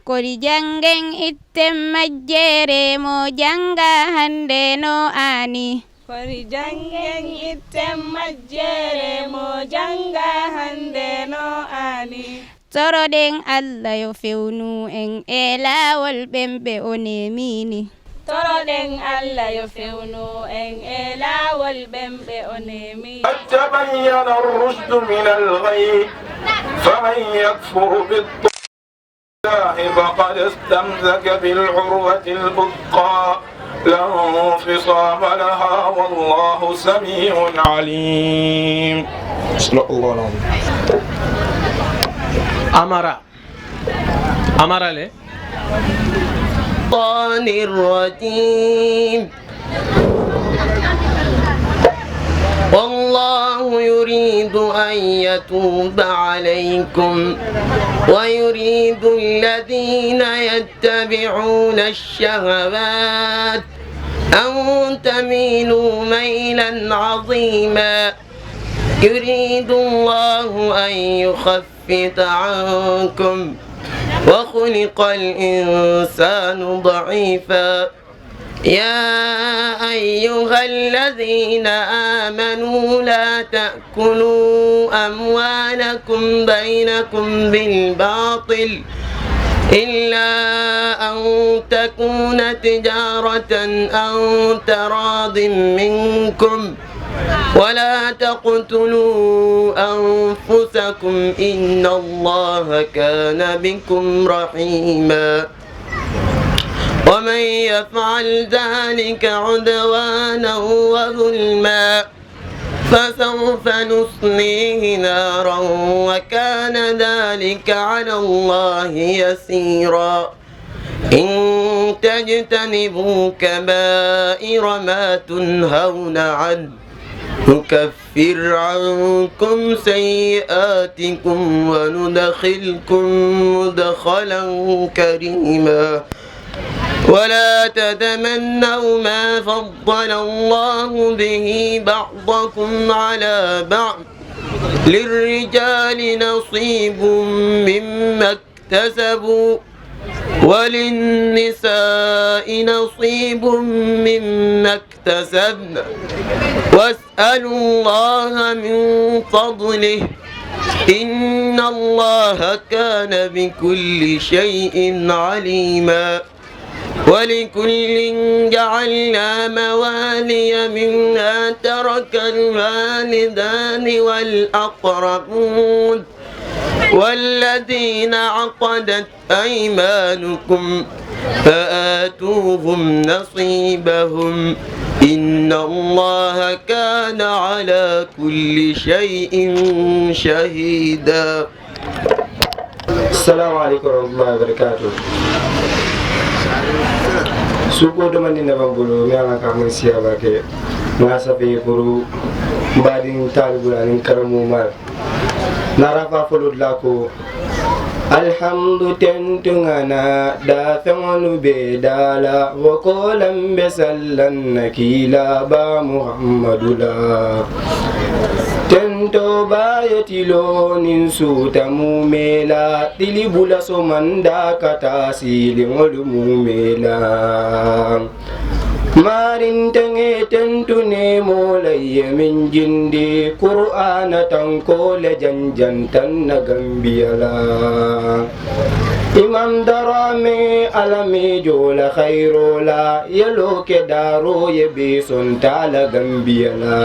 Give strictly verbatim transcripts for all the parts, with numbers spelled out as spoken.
Kori janngen itten majjere mo jannga hannde no aani. Kori janngen itten majjere mo jannga hannde no aani. Toroɗen Allah yo fewnu en e laawol ɓen ɓe o nemini. Toroɗen Allah yo fewnu en e laawol ɓen ɓe o nemini. قد تبين الرشد من الغي فمن يكفر بالطاغوت فقد استمسك بالعروة الوثقى لا انفصام لها والله سميع عليم. صدق الله العظيم. Amara. Amara le. الشيطان الرجيم. والله يريد أن يتوب عليكم ويريد الذين يتبعون الشهوات أن تميلوا ميلا عظيما. يريد الله أن يخفف عنكم وخلق الإنسان ضعيفا. يا أيها الذين آمنوا لا تأكلوا أموالكم بينكم بالباطل إلا أن تكون تجارة عن تراض منكم ولا تقتلوا أنفسكم إن الله كان بكم رحيما. ومن يفعل ذلك عدوانا وظلما فسوف نصليه نارا وكان ذلك على الله يسيرا. إن تجتنبوا كبائر ما تنهون عنه نكفر عنكم سيئاتكم وندخلكم مدخلا كريما. ولا تتمنوا ما فضل الله به بعضكم على بعض للرجال نصيب مما اكتسبوا وللنساء نصيب مما اكتسبن واسألوا الله من فضله إن الله كان بكل شيء عليما. ولكل جعلنا موالي مما ترك الوالدان والأقربون والذين عقدت أيمانكم فآتوهم نصيبهم إن الله كان على كل شيء شهيدا. Assalamu alaikum warahmatullahi wabarakatuh. Suko domandi na bambulu mi ala ka mun siya bake. Nga sabe kuru badin talibulanin karamu mal. Narafa folod lako. Alhamdu tentungana da fengonu be dala wokolan be sallan na kila ba Muhammadu la. Tento baye tilo nin suta mumela tili bula somanda kata sili ngolu mumela. Marin tenge tentu ne mola ye min jindi Qur'ana tanko le janjan tan na Gambia la. Imam Darame alami jola khairo la yelo ke daro ye be son tala Gambia la.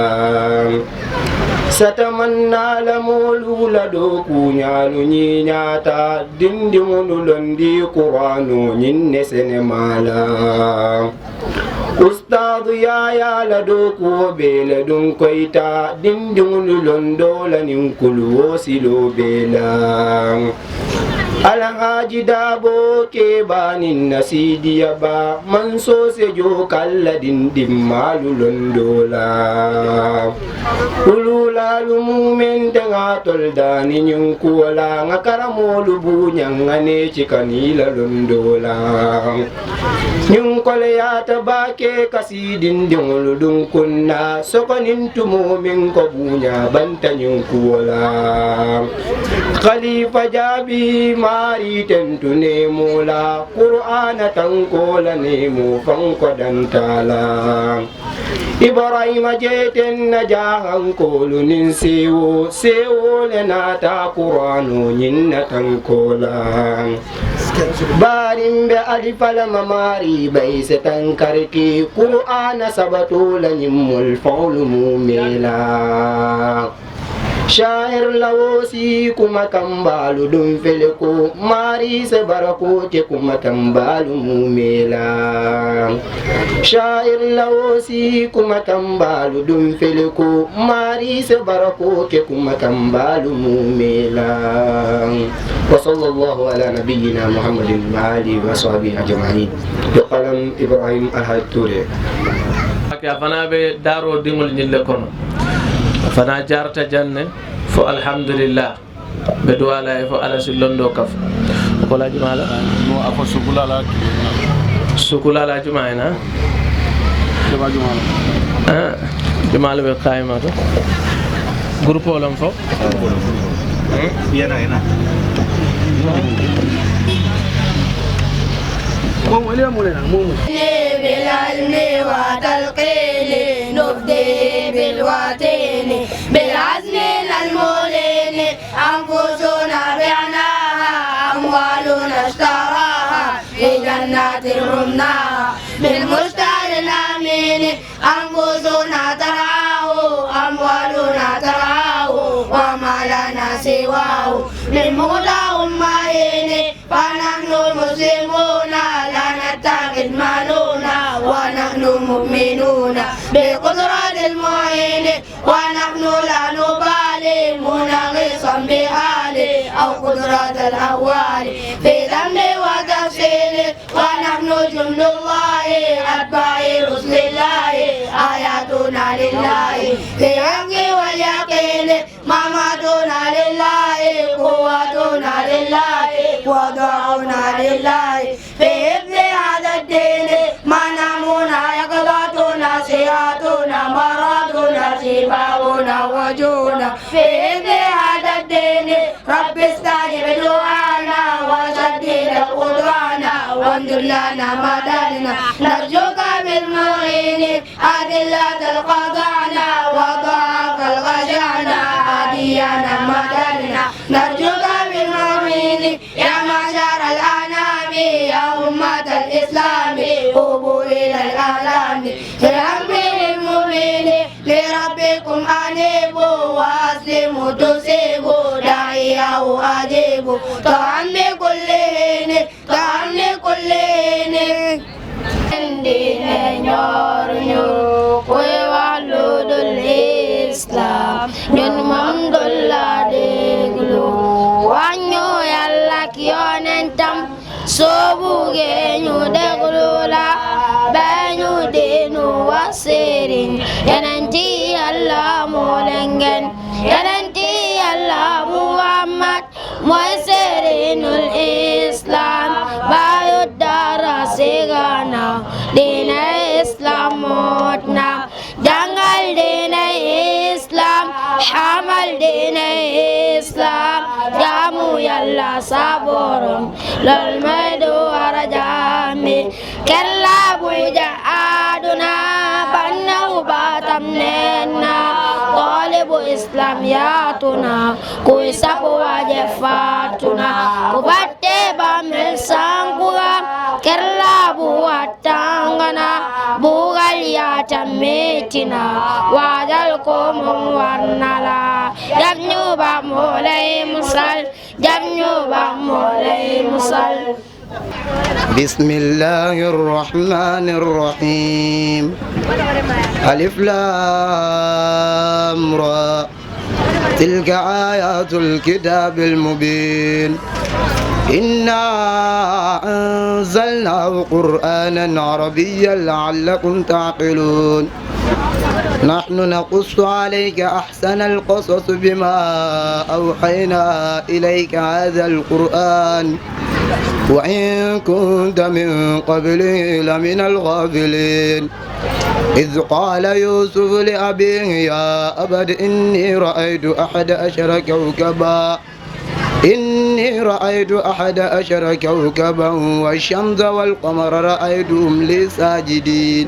Satamanna la molu la do kuñalu ñiñata dindi munu londi Qur'anu ñinne sene mala. Ustadu yaya la do kuwo bela dun koyta dindi munu londo la nin kulu wo silo bela. Alhaji dabo ke banin nasidiya ba man sose jo kalla dindin malu londola. Ululalu mumen tenga toldani ñin kuwola nga karamolu buñanga ne cikanila londola. Ñin kole yata bake kasi dindiŋolu dun kunna sokonin tumo min ko buña banta ñin kuwola. Khalifa jabi Paari tentu neemoo la, Qur'aana tankoo la neemoo fanko dantaa la. Ibrahima jeeten na jaahankoolu nin seewoo, seewoo le naata Qur'aanoo ñin na tankoo la. Baarin be alifalama maari bay se tankarki, Qur'aana sabatoo la ñin mol fawlu muumee la. Sha'ir la wo si kuma kambaalu dun fele ko, maari se barako ke kuma kambaalu muumee la. Sha'ir la wo si kuma kambaalu dun fele ko, maari se barako ke kuma kambaalu muumee la. Wa sallallahu ala nabiyyina Muhammadin wa alihi wa sahbihi ajma'in. Yo qalam Ibrahim Alhaji Touré. Ake a fana be daaro diŋol ñille kono. A fana jarata janne fo alhamdulillah. Be duwala e fo ala si londo kaf. Ko la jumala? No, a fo sukulala. Sukulala juma ena? Juma, juma. Ah, jumala be kayma to. Groupe olam fo? Hmm? Yana, yana. Mo, mo, le, mo, le, mo, mo. بالعلم وتلقين نفدي بالواتين بالعزم المولين أنفسنا بعناها أموالنا اشتراها في جنات رمناها من مشتر أمين أنفسنا ترعاه أموالنا ترعاه وما لنا سواه من مولى معين فنحن مسلمون لا نتخذ مالونا ونحن مؤمنون بقدرة المعين ونحن لا نبالي منغصا بحال أو قدرة الأحوال في ذنب وتفصيل ونحن جند الله أتباع رسل الله آياتنا لله في الحق واليقين مماتنا لله قوتنا لله وضعنا لله في حفظ هذا الدين منامنا يقظتنا صحتنا مرضنا شبابنا وجوعنا في حفظ هذا الدين رب استجب دعانا وسدد قدرانا وانظر لنا مددنا نرجوك بالمعين أذلة الخضعنا وضعف الخشعنا أديانا مددنا نرجوك بالمعين يا معشر الأنام يا أمة الإسلام قوموا إلى الأعلام في أمر المؤمن لربكم أنيبوا وأسلموا تصيبوا داعيه أجيبوا طعام بكل حين طعام بكل حين Dine ñor ñu kuy wax lu dul Islam ñun moom du la déglu wax ñu Yàlla ak yonentam soo buggee ñu déglu la ba ñu dinu wax sëriñ yonenti Yàlla moo leen gën yonenti Yàlla Muhammad mooy sëriñul Islam baayu dara sigana diine Islam moot na jàngal diine Islam xamal diine Islam jaamu Yàlla sa Borom lool mooy du war a jaami kella bu ja aduna banna u batam nenna toole bu Islam yaatuna kuy sabu waje faatuna ku batte ba mel sankuga kella bu wattangana bugal yaata metina waajal ko moom warnala jab ñu ba moo lay musal jab ñu ba moo lay musal بسم الله الرحمن الرحيم. ألف لام را. تلك آيات الكتاب المبين. إنا أنزلناه قرآنا عربيا لعلكم تعقلون. نحن نقص عليك أحسن القصص بما أوحينا إليك هذا القرآن وإن كنت من قبله لمن الغافلين. إذ قال يوسف لأبيه يا أبت إني رأيت أحد عشر كوكبا إني رأيت أحد عشر كوكبا والشمس والقمر رأيتهم لي ساجدين.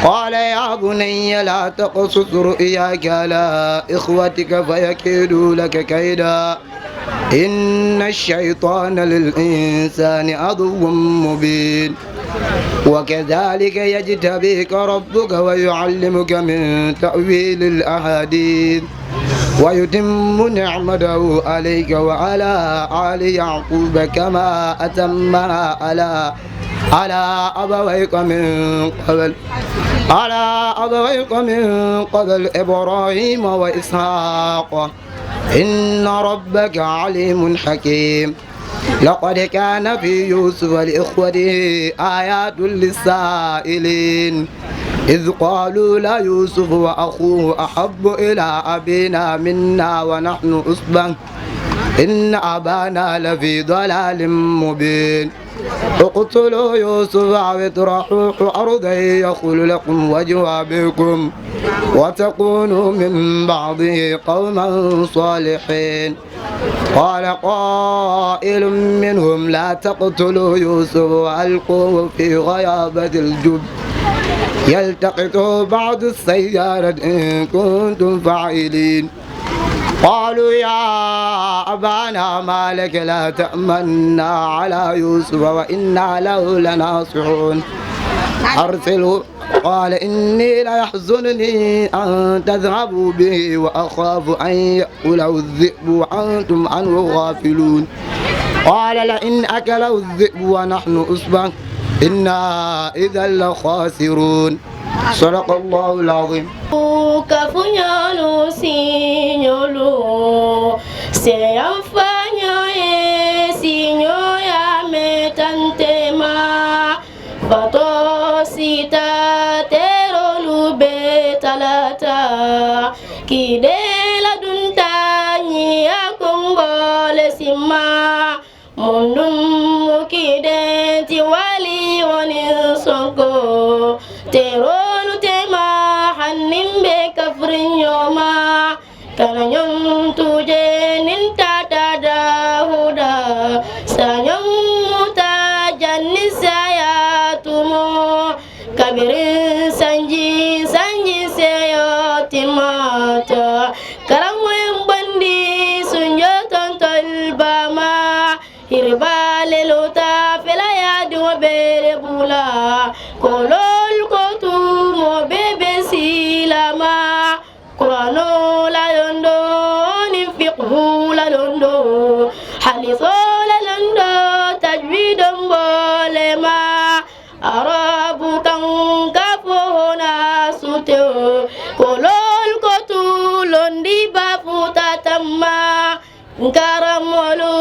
قال يا بني لا تقصص رؤياك على إخوتك فيكيدوا لك كيدا. إن الشيطان للإنسان عدو مبين. وكذلك يجتبيك ربك ويعلمك من تأويل الأحاديث ويتم نعمته عليك وعلى آل يعقوب كما أتمها على على أبويك من قبل على أبويك من قبل إبراهيم وإسحاق إن ربك عليم حكيم. لقد كان في يوسف لإخوته آيات للسائلين إذ قالوا ليوسف وأخوه أحب إلى أبينا منا ونحن عصبة إن أبانا لفي ضلال مبين. اقتلوا يوسف أو اطرحوه أرضا يخل لكم وجه أبيكم وتكونوا من بعده قوما صالحين. قال قائل منهم لا تقتلوا يوسف وألقوه في غيابة الجب يلتقطه بعض السيارة إن كنتم فاعلين. قالوا يا أبانا ما لك لا تأمنا على يوسف وإنا له لناصحون. أرسله قال إني ليحزنني أن تذهبوا به وأخاف أن يأكله الذئب وأنتم عنه غافلون. قال لئن أكله الذئب ونحن عصبة إنا إذا لخاسرون. صدق الله العظيم. Kafunyolu sinyolu seyanfanyoye sinyoya metantema. Fato sita terolu be talata kidela dunta nyiya kongole sima. Mundum kidenti wali wonin sonko terolu tema hannimbe kafrin yoma. Kana nyontu je nin tata Dahuda sa nyomuta janni saya tumo. Kabirin sanji sanji seyo timata. Karamoyen bandi sunjo tontol bama. Hiribale lota fela ya diwa bele bula. Kolol kotu mo bebe silama. Kurano la londo, ni fiqhu la londo, hadiso la londo, tajwidon bolema. Arabu kan kafo hona sute, kolol kotu londi bafu tatamma. Nkaramolu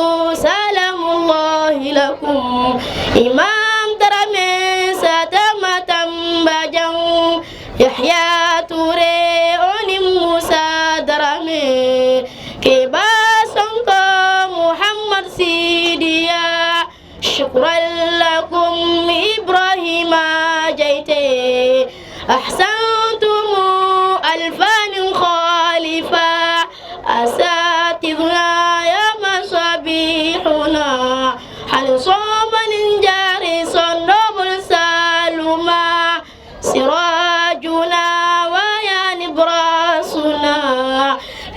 salamullahi lakum. Imam Darame satama tambajang. Yahya Ture oni Musa Darame. Keba Sonko Muhammad Sidiya. شكرا لكم إبراهيم جيتي. أحسنتم ألفان خالفا. أساتذنا يا مصابيحنا. هل صوم ننجاري صندوب سالما. سراجنا ويا نبراسنا.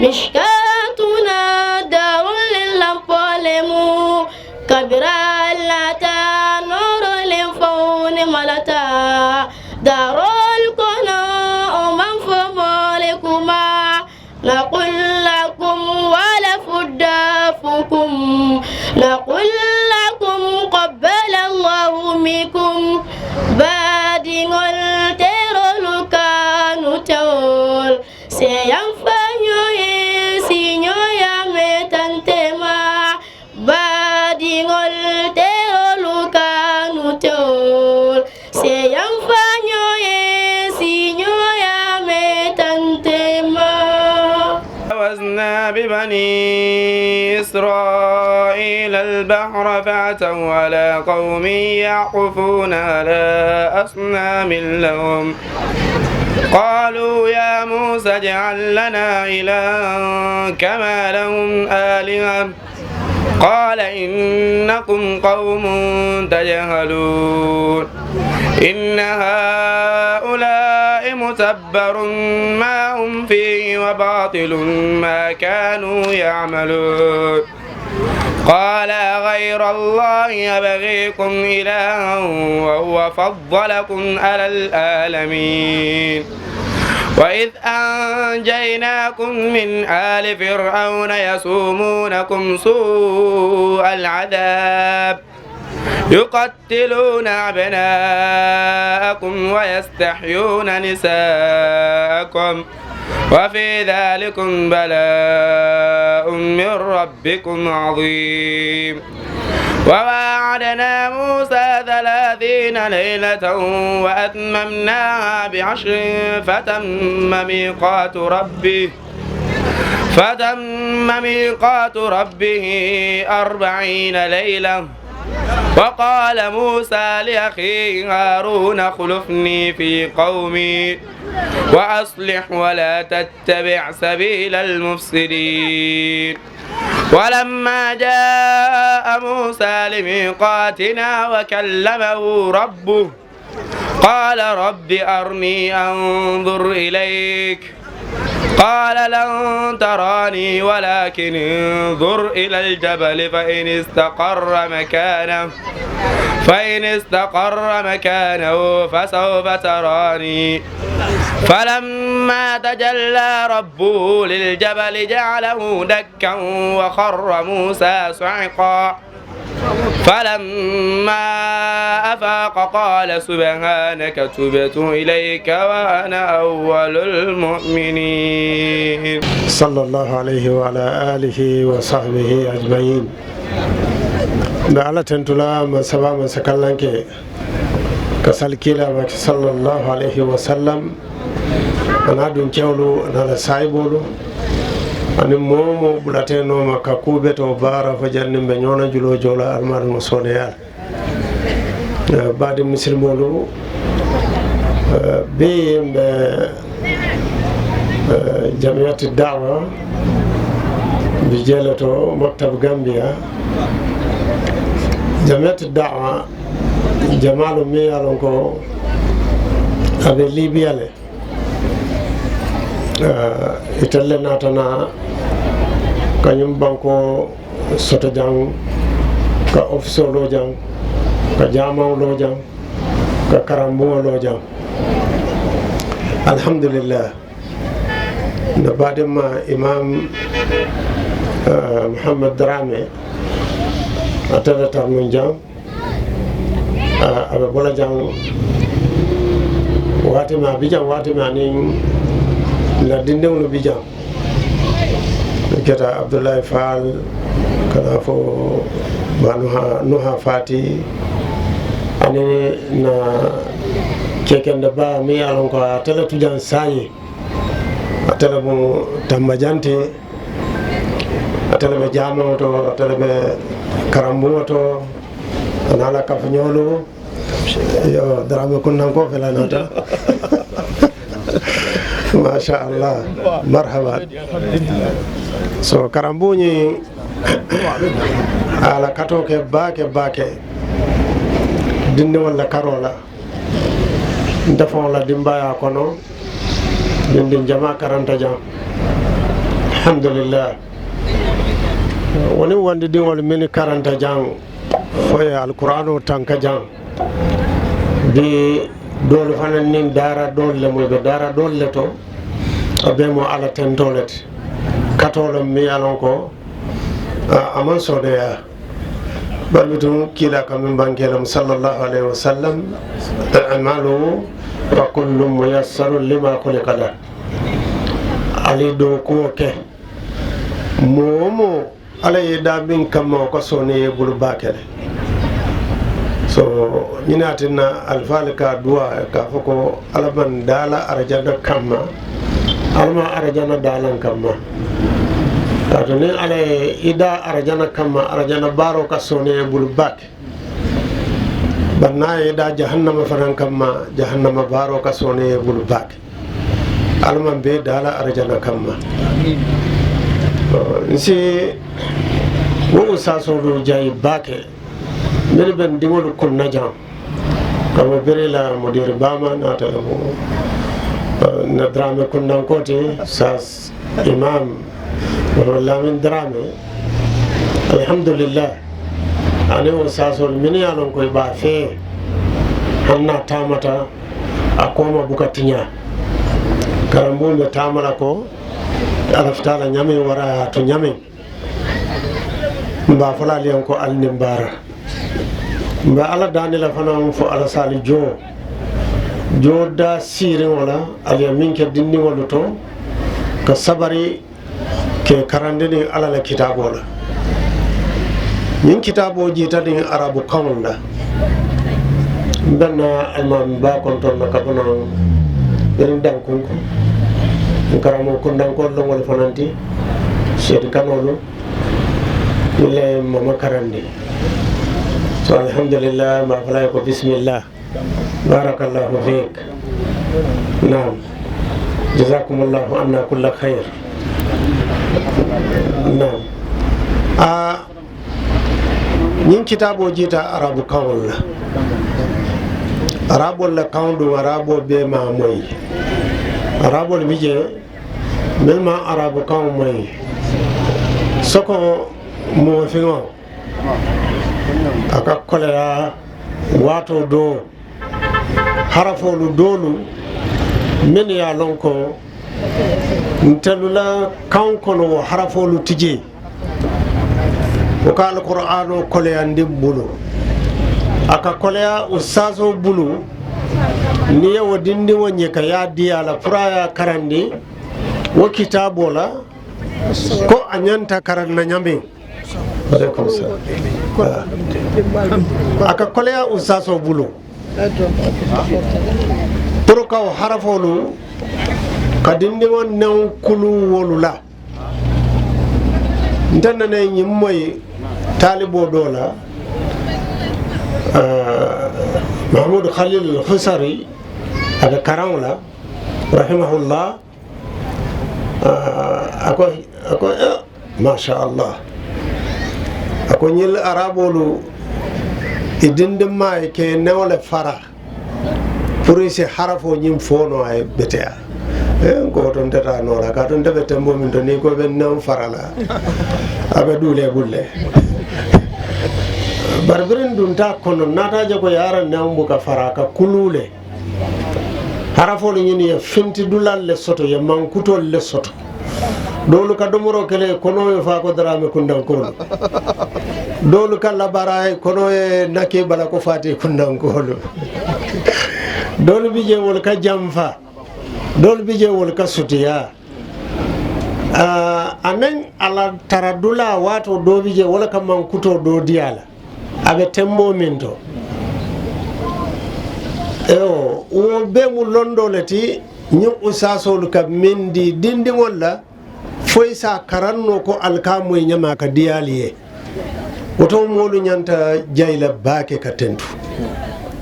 مشكاتنا دار للمبولم. Kabira lata noro le fone malata. Darol kono o man fo mole kuma. نقول لكم ولف دافكم. نقول لكم قبل الله منكم. Baadiŋol terol kanu tewol. Seyan fanyoye sinyoya metantema. Baadiŋol terol kanu tewol. Seyan fanyoye sinyoya metantema. جاوزنا ببني إسرائيل البحر فأتوا على قوم يعكفون على أصنام لهم. قالوا يا موسى اجعل لنا إلها كما لهم آلهة. قال إنكم قوم تجهلون. إن هؤلاء متبر ما هم فيه وباطل ما كانوا يعملون. قال أغير الله أبغيكم إلها وهو فضلكم على العالمين. وإذ أنجيناكم من آل فرعون يسومونكم سوء العذاب يقتلون أبناءكم ويستحيون نساءكم وفي ذلكم بلاء من ربكم عظيم. وواعدنا موسى ثلاثين ليلة وأتممناها بعشر فتم ميقات ربه فتم ميقات ربه أربعين ليلة. وقال موسى لأخيه هارون اخلفني في قومي وأصلح ولا تتبع سبيل المفسدين. ولما جاء موسى لميقاتنا وكلمه ربه قال رب أرني أنظر إليك. قال لن تراني ولكن انظر إلى الجبل فإن استقر مكانه فإن استقر مكانه فسوف تراني. فلما تجلى ربه للجبل جعله دكا وخر موسى صعقا. فلما أفاق قال سبحانك تبت إليك وأنا أول المؤمنين. Sallallahu alayhi wa ala alihi wa sahbihi ajmain. Nde Allah tentula man saba man sakallanke ka salkila baki sallallahu alayhi wa sallam. Ana ɗum kewlu ana ala saybolu. Ani momo ɓulatenooma ka kuuɓe to baara fo janni ɓe ñoona julo jola almaɗum o soodeyal. Eh, baade musilmolu, eh, be yimɓe, eh, jamiyati dawa, mbi jeele to maktab Gambia. Jamiyati dawa, jamalu mi yalon ko aɓe Libya le. Eh, itelle natana kañum banko soto jang, ka ofisolo jang, ka jamawlo jang, ka karambuwolo jang. Alhamdulillah. No baɗema imam, eh, Mouhammad Drame, a tadatar mum jang. Ah, aɓe bola jang. Wati ma bijan, wati ma nin laddindewno bijan. Keta Abdoulaye Fall, kana fo ma Nuha, Nuha Fati. Ani na kekende ba mi alon ko a tele tujan sayi. A tele mo Tamba Jante. A tele ɓe jamawo to, a tele ɓe karambuwo to. Ana ala kafa ñoolu. Yo, Dramé Kunnanko felanata. Machallah. Marhaba. So, karambuñi ala katoke bake bake. Dinne walla karola. Ndefa walla dimbaya kono. Din din jama karanta jam. Alhamdulillah. Woni wonde din wala min karanta jam. Foye Alqur'ano tanka jang. Bi dole fanan nin dara dole mo be dara dole to. Abe mo ala tentolet. Katolo mi alon ko, a, aman sodeya. Barbi tun kila kamin bankelam sallallahu alaihi wasallam. Amalu fa kullu muyassarun lima khuliqa lah. Ali do ko ke. Mo mo Ala ye da min kamma o ka sone ye bulu bakele. So ñinatinna alfal ka duwa ka fo ko ala man dala arjana kamma. Alma arjana dalan kamma. Kato ni ala ye ida arjana kamma, arjana baro ka sone ye bulu bake. Banna ye da jahannama fanan kamma, jahannama baro ka sone ye bulu bake. Alman be dala arjana kamma. Nsi Wo ustaasolu jayi baake. Mbele ben diŋolu kunna jaŋ. Kamo bere la mudiri bama na tala mo. Na Drame kundankote, sas imam, Lamin Drame. Alhamdulillah. Ani wo sasol mini ye a loŋ ko i be a fee. Hani a taamata, a kooma buka tiñaa. Karambuŋo be taama la ko, a lafita a la ñaamiŋ wara a ye a tu ñaamiŋ. Mbe a fo la ali ye ko ali niŋ baara. Mbe Alla daani la fanaŋ fo Alla saali joo. Joo daa siiriŋo la, ali ye meŋ ke dindiŋolu to, ka sabari ke karandi niŋ Alla la kitaaboo la. Ñiŋ kitaaboo jiita niŋ arabu kaŋolu la. Mbe na alimaami baa kontoŋ na ka fanaŋ biriŋ dankunku. N karamoo kundankoolu loŋolu fanaŋ ti, seedi kanoolu, ñiŋ le mama karandi. So, alhamdulillah, mbe a fo la ye ko bisimillah. Barakallahu fiik. Naam. Jazakumullahu anna kulla khayr. Naam. A, ñiŋ kitaaboo jiita arabu kaŋolu la. Araboolu la kaŋo duŋ, araboo bee maŋ a moyi. Araboolu bi jee, mennu maŋ arabu kaŋo moyi. Soko moo fiŋo, a ka koleyaa waatoo doo, harafoolu doolu, mennu ye a loŋ ko ntelu la kaŋo kono wo harafoolu ti jee. Wo ka Alquraanoo koleyandi m bulu. A ka koleyaa ustaasoo bulu, niŋ i ye wo dindiŋo ñiŋ ka ye a dii a la puru a ye a karandi wo kitaaboo la, ko a ñanta karaŋ na ñaamiŋ. Aleykum salaam. A ka koleyaa ustaasoo bulu. Puru ka wo harafoolu, ka dindiŋo neŋ kuluwolu la. Nte nene ñiŋ moyi taaliboo doo la, ah, Mahamudu Khalil Husari, a be karaŋo la, rahimahullah. Ah, a ko, a ko, eh, masha Allah. A ko ñiŋ araboolu, i dindimmaa ye ke newo le fara, puru i si harafoo ñiŋ fo noo a ye beteyaa. Eh, n ko wo to nte taa noo la, kaatu nte be temboo meŋ to, niŋ i ko i be newo fara la, a be duu le bulu le. Bari biriŋ dunta a kono, n naata a je ko yaara newo buka fara, a ka kuluu le. Harafoolu ñinnu ye fintidulaalu le soto, ye mankutoolu le soto. Doolu ka domoroo ke le, kono ye faa ko Daraame kundankoolu. Doolu ka labaraa, kono ye nakee bala ko faatee kundankoolu. Doolu bi jee, wolu ka jamfa. Doolu bi jee, wolu ka sutiyaa. Ah, aniŋ a la taradulaa waatoo doo bi jee, wo le ka mankutoo doo dii a la. A be temboo meŋ to. Ewo, wo bee mu londoo le ti, ñiŋ usaasoolu ka meŋ dii dindiŋolu la, fo i si a karaŋ noo ko ali ka a moyi ñaama ka diiyaa ali ye. Wo to moolu ñanta jayi la baake ka tentu.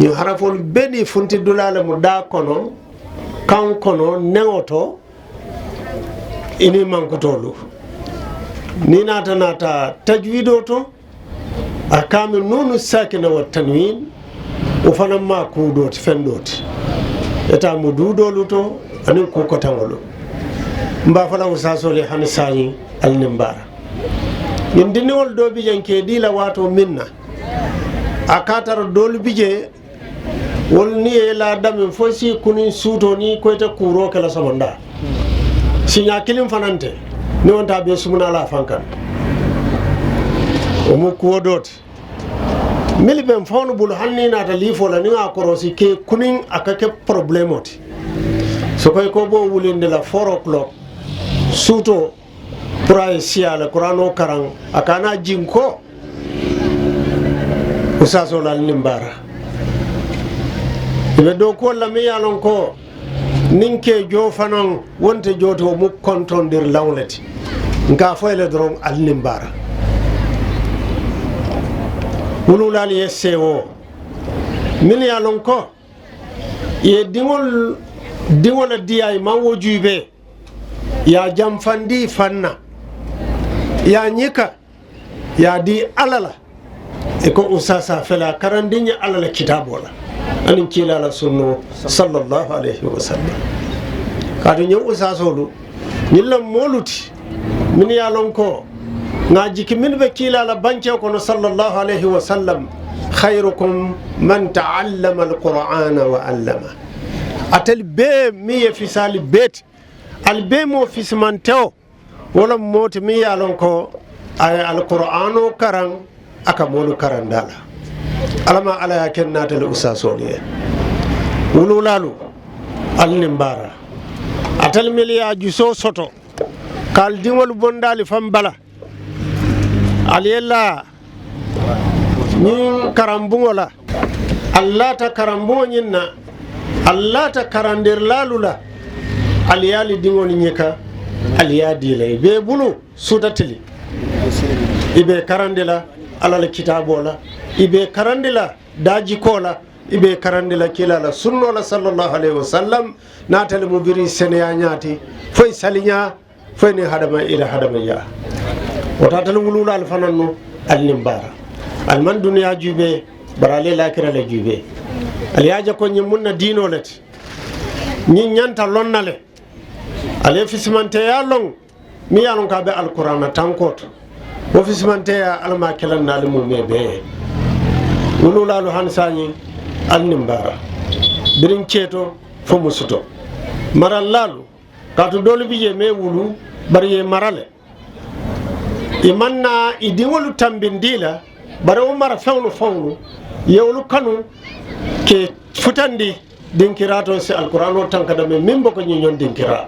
Ñiŋ harafoolu bee niŋ funtidulaa le mu daa kono, kaŋo kono, newo to, i niŋ mankutoolu. Niŋ i naata, naata tajwiidoo to, a kaame nuunu saakina wa tanwiin, wo fanaŋ mu a kuu doo ti, feŋ doo ti. Etaa mu duu doolu to, aniŋ kuu kotaŋolu. Mbe a fo la usaasoolu ye hani saayiŋ, ali niŋ baara. Ñiŋ dindiŋolu doo bi jee, n ka i dii la waatoo meŋ na, a ka a tara doolu bi jee, wolu niŋ i ye i laa dameŋ fo i si i kuniŋ suutoo niŋ i koyita kuuroo ke la somondaa. Siiñaa kiliŋ fanaŋ nte, niŋ wo nte a be i sumunaa la a faŋ kaŋ. Wo mu kuwo doo ti. Mili be mfawnu bulu, hani niŋ i naata liifoo la, niŋ a korosi ke kuniŋ, a ka ke porobuleemoo ti. Soko i ko bo wulindi la four o'clock, suutoo, puru a ye sii a la Kuraanoo karaŋ, a ka a naa jinkoo. Usaasoolu, ali niŋ baara. I be dookuwolu la meŋ ye a loŋ ko, niŋ ke joo fanaŋ, wo nte joo ti, wo mu kontondirilaŋo le ti. N ka a fo i ye le doroŋ, ali niŋ baara. Wuluwulaalu ye seewoo, mennu ye a loŋ ko, i ye diŋolu, diŋo le dii a ye, i maŋ wo juubee, i ye a jamfandi i faŋ na, i ye a ñika, Yaadi Alla la, e ko usasa fela karandiñe Alla la kitaaboo la, aniŋ kiilaa la sunnoo, sallallahu alayhi wa sallam. Kaatu ñiŋ usasoolu, ñiŋ la moolu ti, minnu ye a loŋ ko, ŋa a jiki minnu be kiilaa la bankee kono, sallallahu alayhi wa sallam, "Khayrukum man ta'allama al-Qur'ana wa allama." Atelu bee, miŋ ye fisaali bee ti, ali bee moo fisimantewo, wo le mu moo ti meŋ ye a loŋ ko a ye Alquraanoo karaŋ, a ka moolu karandi a la. Alla maa Alla ye a ke naata le usaasoolu ye. Wuluulaalu, ali niŋ baara. Atelu mennu ye a jusoo soto, ka ali diŋolu bondi ali faŋ bala, ali ye laa ñiŋ karambuŋo la, ali laata karambuŋo ñiŋ na, ali laata karandirilaalu la, ali ye ali diŋolu ñika, ali ye a dii i la. I be i bulu suuta tili. I be i karandi la Alla la kitaaboo la, i be i karandi la daajikoo la, i be i karandi la kiilaa la sunnoo la, sallallahu alayhi wa sallam. Niŋ atelu mu biriŋ seneyaa ñaa ti, fo i saliñaa, fo i niŋ hadama, i la hadamayaa. Wo to atelu wuluulaalu fanaa nu, ali niŋ baara. Ali maŋ duniyaa juubee, bari ali ye laakira le juubee. Ali ye a je ko ñiŋ mu n na diinoo le ti, ñiŋ ñanta loŋ na le. Ali ye fisimanteeyaa loŋ, meŋ ye a loŋ ko a be Alquraana tankoo to. Wo fisimanteeyaa, Alla maŋ a ke la n na ali muumee bee ye. Wuluulaalu, hani saayiŋ, ali niŋ baara. Biriŋ ceetoo fo musutoo. Maralilaalu, kaatu doolu bi jee, meŋ ye wuluu, bari i ye i mara le. I maŋ na i diŋolu tambindi i la, bari wo mara feŋolu faŋolu, i ye wolu kanu, ka i futandi dinkiraa to, si Alquraanoo tanka dameŋ, meŋ be ko ñiŋ ñoŋ dinkiraa.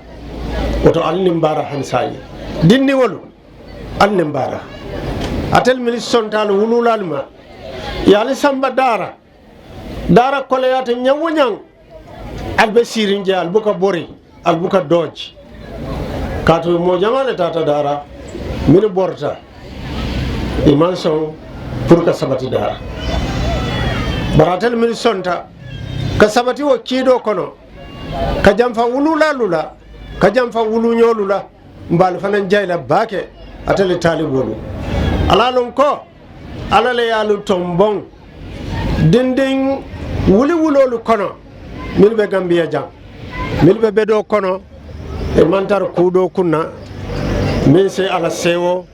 Wo to ali niŋ baara, hani saayiŋ. Dindiŋolu, ali niŋ baara. Atelu mennu sonta ali wuluulaalu ma, i ye ali samba daara. Daara koleyaata ñaŋ woo ñaŋ, ali be siiriŋ jee, ali buka bori, ali buka dooji. Kaatu moo jamaa le taata daara, mennu borita, i maŋ soŋ puru ka sabati daara. Bari atelu mennu sonta ka sabati wo kiidoo kono, ka jamfa wuluulaalu la, ka jamfa wuluuñoolu la, mbe ali fanaa jayi la baake, atelu taaliboolu. Ali ye a loŋ ko Alla le ye ali tomboŋ dindiŋ wuli wuloolu kono, mennu be Gambiya jaŋ, mennu be bedoo kono, i maŋ tara kuu doo kuŋ na, meŋ si Alla seewoo.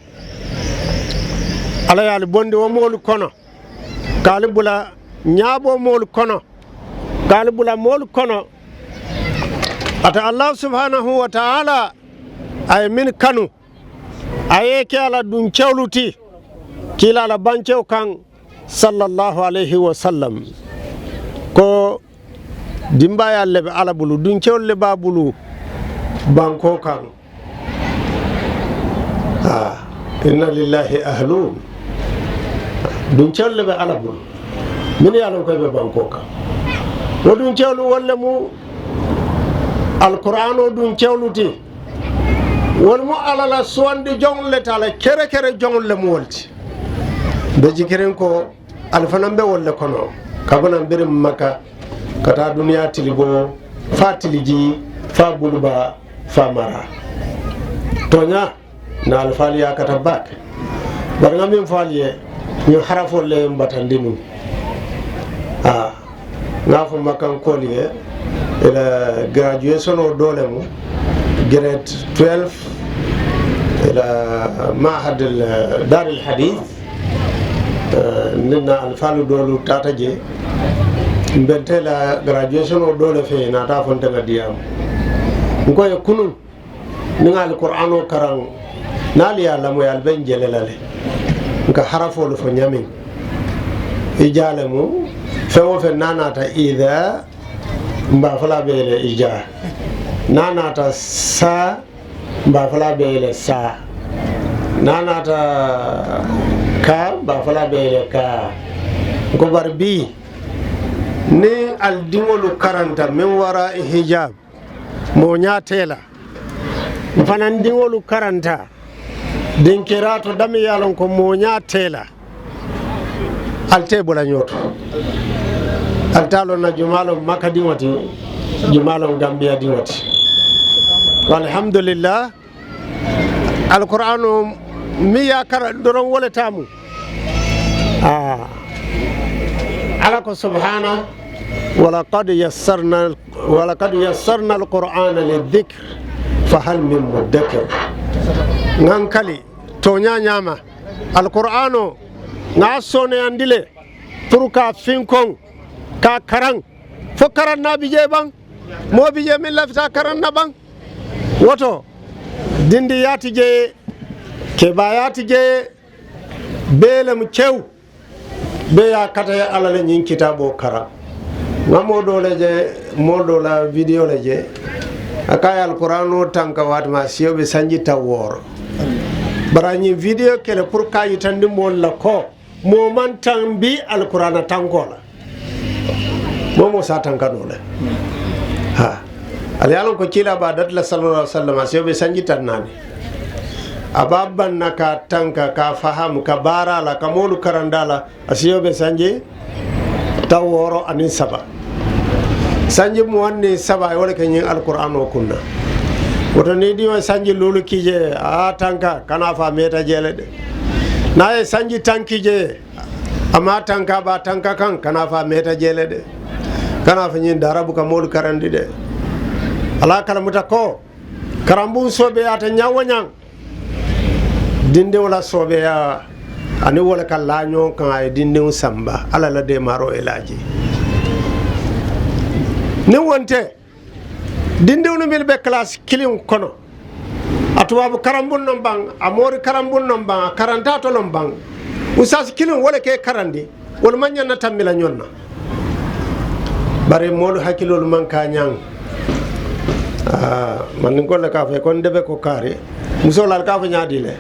Alla ye ali bondi wo moolu kono, ka ali bula ñaaboo moolu kono, ka ali bula moolu kono. Ate Allaahu subhaanahu wa taala, a ye mennu kanu, a ye i ke a la dunkewolu ti, kiilaa la bankewo kaŋ, sallallahu alayhi wa sallam, ko dimbaayaalu le be Alla bulu, dunkewolu le be a bulu bankoo kaŋ. Ah, inna lillahi ahlun. Dunkewolu le be Alla bulu, mennu ye a loŋ ko i be bankoo kaŋ. Wo dunkewolu, wolu le mu Alquraanoo dunkewolu ti. Wolu mu Alla la suwandi joŋolu le ti, a la kere kere joŋolu le mu wolu ti. Mbe jikiriŋ ko ali fanaa be wolu le kono, kabiriŋ Maka ka taa duniyaa tiliboo, faa tiliji, faa buluba, faa mara. Tooñaa, n na alifaalu yaakata baake. Bari ŋa meŋ fo ali ye, ñiŋ harafoolu le ye mbatandi nuŋ. Haa, ŋa a fo Makankoolu ye, i la graduation o doo le mu grade twelve, i la Mahad al-, Dar al-Hadith, eh, niŋ n na alifaalu doolu taata jee, mbe nte la graduation o doo le fee, i naata a fo nte ŋa diyaamu. N ko ye kunuŋ, niŋ ŋa Alquraanoo karaŋ, niŋ ali ye a lamoyi, ali be n je le la le. N ka harafoolu fo ñaameŋ. Ijaa le mu, feŋ woo feŋ niŋ a naata idaa, mbe a fo la a be i le ijaa. Niŋ a naata saa, mbe a fo la a be i le saa. Niŋ a naata kaa, mbe a fo la a be i le kaa. N ko bari bii, niŋ ali diŋolu karanta min waraa'i hijaab, mooñaa te i la. N fanaa n diŋolu karanta dinkiraa to dameŋ ye a loŋ ko mooñaa te i la. Ali te i bula ñoo to. Ali te a loŋ na jumaa loŋ Maka diŋo ti, jumaa loŋ Gambiya diŋo ti. Ko alhamdulillah, Alquraanoo Mi yakara doron wole tamu. Ah. Ala ko subhana, walaqad yassarna, walaqad yassarna alqur'ana lidhikr, fa hal min muddakir. Ngankali, tonya nyama. Alqur'ano, nga sone andile, pour ka finkon, ka karan. Fo karan na bije ban, mo bije min lafita karan na ban. Woto, dindi yati je, ke ba yati je, bele mu cew. Be ya kata ya Alla le ñiŋ kitaaboo karaŋ. Ŋa moo doo le je, moo doo la video le je. A ka ye Alkuraanoo tanka waati ma, a siyo be sanji taŋ wooro. Bari a ñiŋ video ke le pour ka a yitandi moolu la ko, moo maŋ tambi Alkuraana tankoo la. Moo moo si a tanka noo le. Ha. Ali ye a loŋ ko kiilaa be a dati la, sallallahu alaihi wasallam, a siyo be sanji taŋ naani. A be a baŋ na ka a tanka, ka a faham, ka baara a la, ka moolu karandi a la, a siyo be sanji taŋ wooro aniŋ saba. Sanji muwaŋ niŋ saba, a ye wo le ke ñiŋ Alkuraanoo kuŋ na. Woto niŋ i diŋo ye sanji luulu ki je, a ye a tanka, kana a fo a meeta jee le de. Niŋ a ye sanji taŋ ki je, a maŋ a tanka, a be a tanka kaŋ, kana a fo a meeta jee le de. Kana a fo ñiŋ daara buka moolu karandi de. Ali ye a kalamuta ko, karambuŋ soobeeyaata ñaŋ woo ñaŋ, dindiŋo la soobeeyaa, aniŋ wo le ka laa ñoo kaŋ, a ye dindiŋo samba, Alla la deemaaroo ye laa jee. Niŋ wo nte, dindiŋolu mennu be kalaasi kiliŋo kono, a tubaabu karambuŋ noŋ baŋ, a moori karambuŋ noŋ baŋ, a karanta a to loŋ baŋ, usaasi kiliŋo wo le ka i karandi, wolu maŋ ñaŋ na tambi la ñoŋ na. Bari moolu hakiloolu maŋ ka ñaŋ. Aa, mandinkoolu le ka a fo ko n debe ko kaari. Musoolu, ali ka a fo ñaadii le?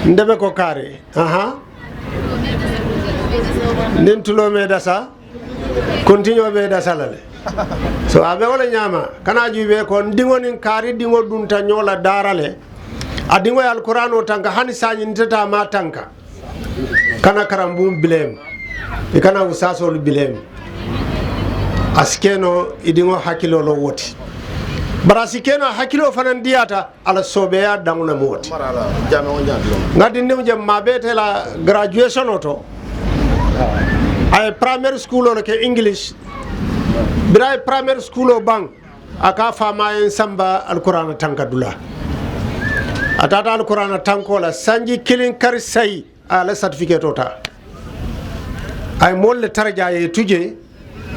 N debe ko kaari. Aha. Niŋ tuloo mee dasa, kontiñoo be dasa la le. So, a be wo le ñaama, kana juubee ko n diŋo niŋ kaari diŋo dunta ñoo la daara le. A diŋo ye Alkuraanoo tanka, hani saayiŋ nte taa maŋ a tanka. Kana karambuŋ blame. I kana usaasoolu blame. A si ke noo i diŋo hakiloo loŋ wo ti. Bari a si ke noo a hakiloo fanaŋ diyaata, a la soobeeyaa daŋo le mu wo ti. Ŋa dindiŋo je, m̀ maŋ a beete la graduationoo to. A ye primary schooloo le ke English. Biriŋ a ye primary schooloo baŋ, a ka a faamaa ye n samba Alkuraana tanka dulaa. A taata Alkuraana tankoo la, sanji kiliŋ kari sayi, a ye a la certificateoo taa. A ye moolu le tara jee, a ye i tu jee,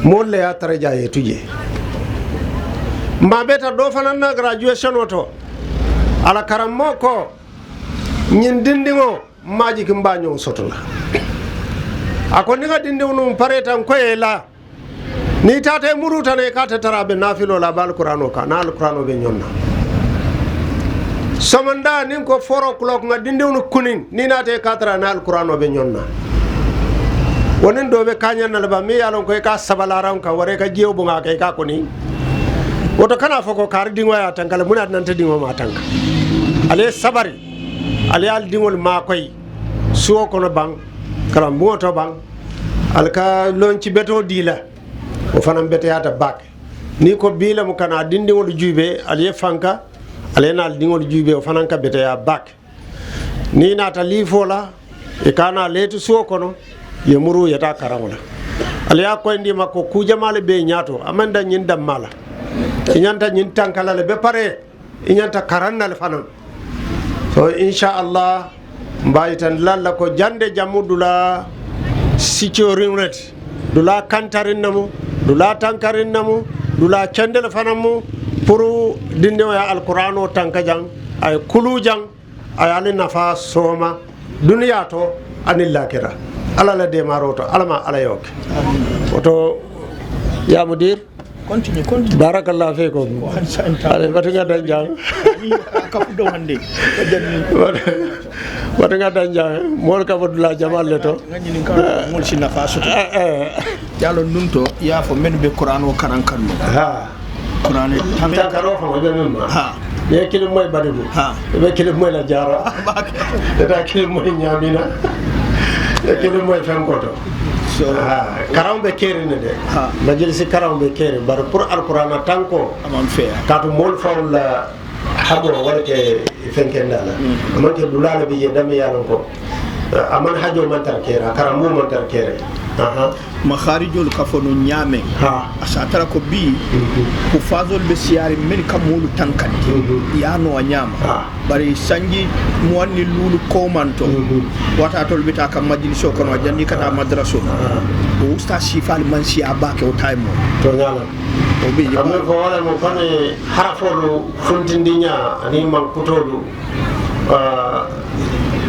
moolu le ye a tara jee, a ye i tu jee. M̀ maŋ a beete doo fanaŋ na graduationoo to, a la karammoo ko, ñiŋ dindiŋo, m̀ maŋ a je ko m̀ be a ñoŋ soto la. A ko, niŋ ŋa dindiŋo nuŋ pareeta, n ko i ye i laa. Niŋ i taata i muruuta naŋ, i ka a te tara a be naafiloo la, a be Alkuraanoo kaŋ, a niŋ Alkuraanoo be ñoŋ na. Somondaa niŋ ko four o'clock, ŋa dindiŋolu kuniŋ, niŋ i naata i ka a tara a niŋ Alkuraanoo be ñoŋ na. Wo niŋ doo be kaañaŋ na le baŋ, meŋ ye a loŋ ko i ka a sabalaaraŋo kaŋ, waraŋ i ka jiyo boŋ a kaŋ, i ka a kuni. Wo to, kana a fo ko kaari diŋo ye a tanka le, muŋ ne a tinaa nte diŋo maŋ a tanka? Ali ye sabari, ali ye ali diŋolu maakoyi suo kono baŋ, karambuŋo to baŋ, ali ka lonci betoo dii la. Wo fanaŋ beteyaata baake. Niŋ i ko bii le mu, kana dindiŋolu juubee, ali ye fanka, ali ye naa ali diŋolu juubee, wo fanaŋ ka beteyaa baake. Niŋ i naata liifoo la, i ka naa leeti suo kono, i ye muruu, i ye taa karaŋo la. Ali ye a koyindi i ma ko kuu jamaa le be i ñaato, a maŋ daŋ ñiŋ dammaa la. I ñanta ñiŋ tanka la le, be paree. I ñanta karaŋ na le fanaŋ. So, insha Allah, m̀ be a yitandi la le ko jaŋ de jaŋ mu dulaa sicoriŋo le ti, dulaa kantariŋ ne mu, dulaa tankariŋ ne mu, dulaa kende le fanaŋ mu, puru dindiŋo ye Alkuraanoo tanka jaŋ, a ye kuluu jaŋ, a ye ali nafaa sooma duniyaa to aniŋ laakira. Alla la deemaaroo to, Alla maŋ Alla ye wo ke. Wo to, yaa mudiir, Continue, continue. Barakallahu fiikum. Ko han sa en taw. Allez, batu ŋa daŋ jaŋ. Ni a kafu dow hannde. Ko janni. Batu, batu ŋa daŋ jaŋ. Moolu ka fo dulaa jamaa le to. Ŋa ñini ka moolu si nafaa soto. Eh, eh. Jaalo nun to, i ye a fo mennu be Kuraanoo karaŋ kaŋ no. Ha. Kuraane tanka. Tankaroo faŋo be meŋ ma. Ha. Niŋ i ye kiliŋ moyi Badegu, ha, i be kiliŋ moyi la Jaara, i be taa kiliŋ moyi Ñaamina, i be kiliŋ moyi Fenkoto. So, ha, karaŋo be keriŋ ne de. Ha. Majilisi karaŋo be keriŋ, bari puru Alkuraana tankoo, a maŋ feeyaa. Kaatu moolu faŋolu la Hago wala ke fenken dala. Aman ke dulala bi je dami yalan ko. Aman hajo mantar kera, karambu mantar kera. Aha. Makharijol ka fo no ñaame. Ha. A sa tara ko bi, ko fazol be siyari men ka molu tankandi. Ya no a ñaama. Ha. Bari sanji mo wanni lulu komanto. Wata tol bita ka majliso kono a jandi kata madraso. O usta sifal man siya ba ke o taymo. To ñaala. O bi je. Amen fo wala mo fami harafolu funtindiña ani man kutolu. Ah,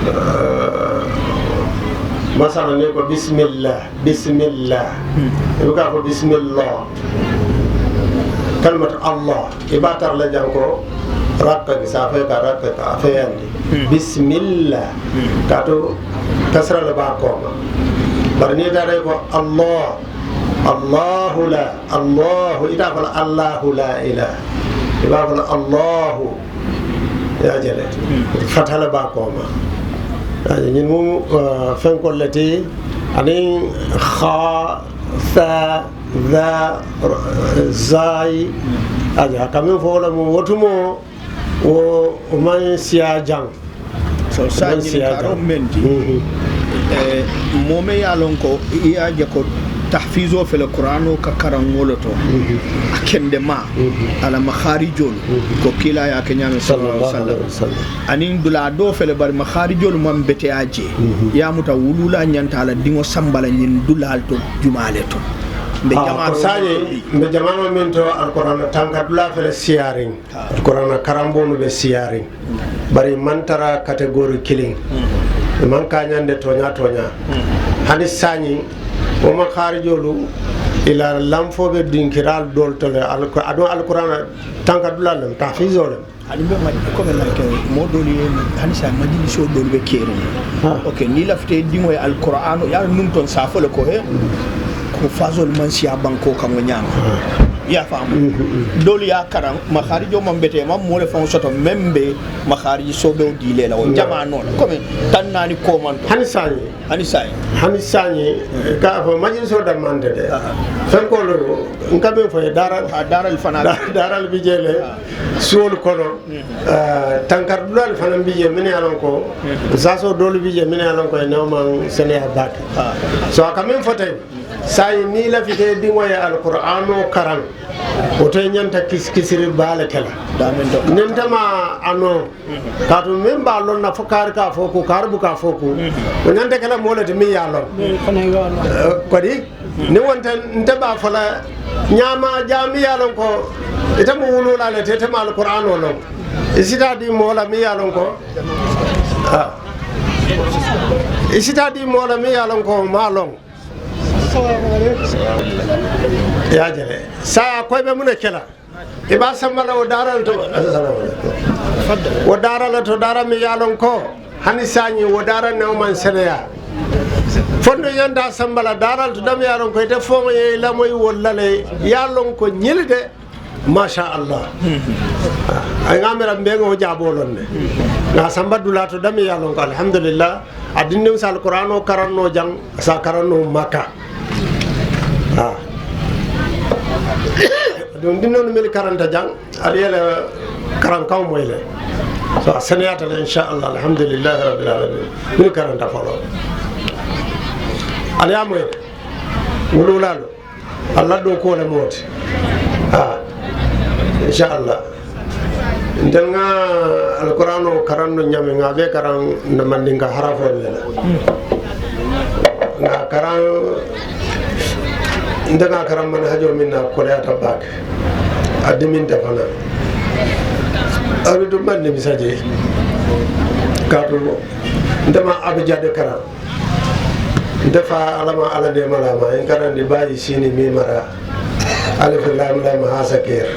ah, masala ne ko bismillah, bismillah. Ibu ka ko bismillah. Kalmat Allah. Iba tar la janko rakka ki sa fe ka rakka ka fe yandi. Bismillah. Kato kasra la ba koma. Barni da ko Allah. Allahu la, Allahu, ita fala Allahu la ilaha. Iba fala Allahu. Ya jele. Fatala ba koma. Aja, ñin mu, uh, fenkol leti, anin kha, tha, dha, r-, zai. Aja, kamin fo la mu wotumo, wo, wo man siya jang. So sañi karo menti. E, mome ya lon ko iya je ko tahfizo fele Qur'ano ka karan wolo to. A kende ma. Ala makharijol. Ko kila ya ke ñame sallallahu alaihi wasallam. Anin dula do fele bari makharijol man bete aje. Ya muta wulula ñanta ala dingo sambala ñin dulal to jumale to. Mbe jama ko sañi, mbe jama men to Alquran tanka dula fele siyarin. Alquran karambonu be siyarin. Bari man tara catégorie kiliŋ. I man kañande toña toña. Hani sañi, wo ma xaarijolu, ila lamfo be dinkiral dol to le, alqu-, adon Alquran tanka dula lem, tahfizo lem. Ani be maj-, ko be lanke, mo doli, hani sa majliso doli be kere. Ok, ni lafte dingo e Alquran, ya nun ton safo le ko he. Ko fazol man siya banko kan wo ñaama. Ya faamu. Dolu ya karan, makharijo man bete, man mole fan soto membe, makhariji sobe o dile la, o jama no la. Comme tan nani koman. Hani sañi. Hani sañi. Hani sañi, ka fo majliso da mande de. Fen ko lo, nka be fo dara. Dara fana. Dara bijele. Suwol kono. Tankar dulal fana bije, mini alon ko. Saso dolu bije, mini alon ko, e nawman sene a baki. So a kamin fotay. Sayi ni lafite diŋoye Alqur'ano karan, woto e ñanta kis-, kisiri baale kela. Nentama ano, kaatu min ba lonna fo kaari ka foku, kaari buka foku. O ñanta kela molete mi ya lon. Eh, kodi, ni wonte nte ba fola ñama jami ya lon ko, ite mo wulula le, te te ma Alqur'ano lon. Isita di mola mi ya lon ko. Ah. Isita di mola mi ya lon ko, ma lon. Ya jele. Sa koy be mun kela. I ba sambala wo daral to. Wo daral to dara mi yalon ko. Hani sañi wo dara ne o man seneya. Fondo yanda sambala daral to dam yalon ko ite fo ye lamoy wollale yalon ko ñilde. Masha Allah. Ay ngamira mbe ngo jabo lonne. Na samba dula to dam yalon ko alhamdulillah. A dinnin sa Alqur'ano karanno jang, sa karanno Makka. Ah. Ɗum ɗin noon mil karanta jang, aɗa yela karan kaw moyle. So a seneyata le, inchallah, alhamdulillahi rabbil alamin. Mil karanta folo. Aɗa ya moyle. Wululalo. Allah ɗo kole moti. Ah. Inchallah. Nden nga Alqur'ano karanno ñame nga be karan na mandinka harafol lela. Nga karan, nden nga karan man hajo min na koleyata bak. Addi min tafana. Ari dum mandi misaje. Katu ndema abijade karan. Ndefa alama ala de malama, en karandi bayi sini mi mara. Alif lam lam ha sakir.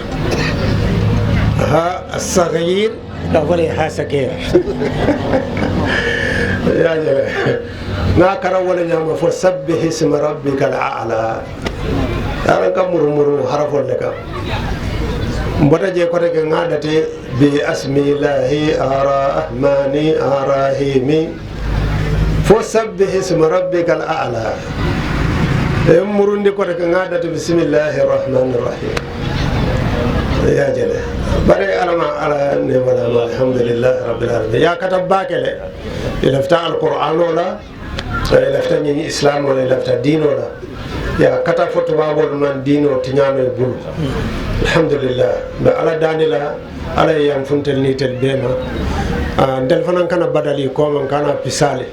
Ha sagir. Da wala ha sakir. Ya jale. Na kara wala nyama fo sabbih isma rabbikal a'la. Yaran ka muru muru harafol le ka. Mbota je kote ke ngadate bi asmillahi arahmani arahimi. Fo sabbih isma rabbikal a'la. E murundi kote ke ngadate bismillahir rahmanir rahim. Ya jele. Bare alama ala ne wala ma, alhamdulillah rabbil alamin. Ya kata bakele. Ila fita alquran wala. Ila fita ni islam wala ila fita din wala. Ya kata fotu babol man dino tinyano e bulu. Alhamdulillah. Be ala danila ala yan funtel ni tel bema. Ah, ndel fanan kana badali ko man kana pisale.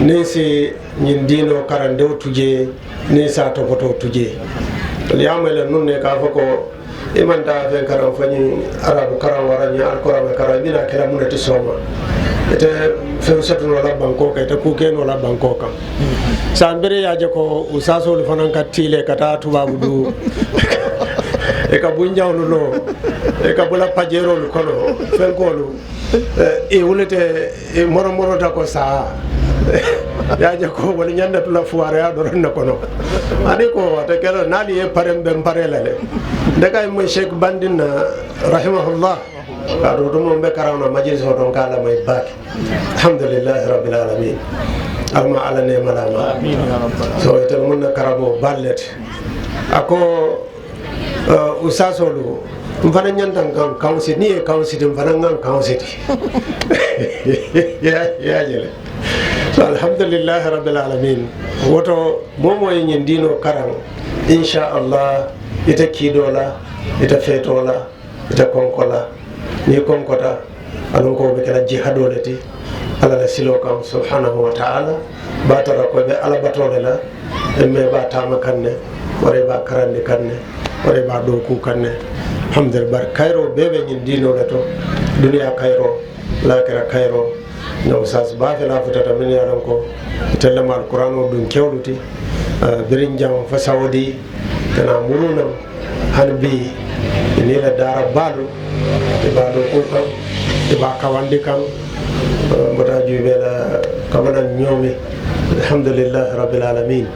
Nin si ñin diino karan dew tuje, nin sa topoto tuje. Yamele nun ne ka fo ko imanta fen karan fo ñin arabu karan wara ñin alquran karan bina kela munati soma. Ite fen sotuno la banko ka ite kukeno la banko kan. Sa mbere yaje ko usasolu fanan ka tile kata tubabu du. E ka bunjawlu lo. E ka bula pajerolu kono fenkolu. Eh, e wulete e moro moro da ko sa. Ya je ko wala ñanda tula fuwara ya doron na kono. Ani ko wata kelo nali e parem ben parela le. Daga mo Sheikh Bandin, eh, rahimahullah. Ka do do mo be karawna majlis o don kala may bak. Alhamdulillah rabbil alamin. Alma ala ne malama. So ite mun karamo ballet. Ako Uh, usasolu, mfana ñantan kan kawsiti, ni e kawsiti, mfana ngan kawsiti. Ya, ya jele. So, alhamdulillahi rabbil alamin. Woto momo e ñin dino karan, insha Allah, ita kidola, ita fetola, ita konkola, ni konkota, alon ko be kala jihadole ti, ala la silo kan, subhanahu wa ta'ala, batara ko be ala batole la, emme ba tama kanne, ware ba karande kanne, ware ba doku kanne. Alhamdulillah, bar kayro bebe ñin dino le to, duniya kayro, lakira kayro. No sas ba fe la futata min ya lon ko, telle mal Qur'an o dun kewluti, eh, birin jam fa saudi, kana muruna, han bi, ni la dara balu, e ba doku kan, e ba kawandi kan, eh, mbota juɓe la kabana ñoomi. Alhamdulillah rabbil alamin.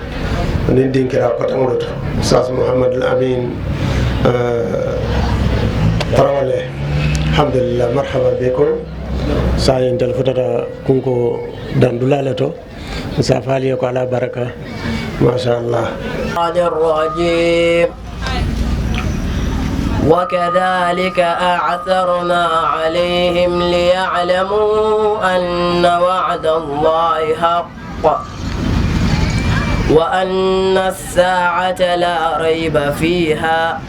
Nin dinkira patangolo to. Sas Muhammad al Amin, eh, Tarawale. Alhamdulillah, marhaba bikum. Sa yin tel futata kunko dandulale to. Sa fali ko ala baraka. Masha Allah. الرجيم. وكذلك أعثرنا عليهم ليعلموا أن وعد الله حق وأن الساعة لا ريب فيها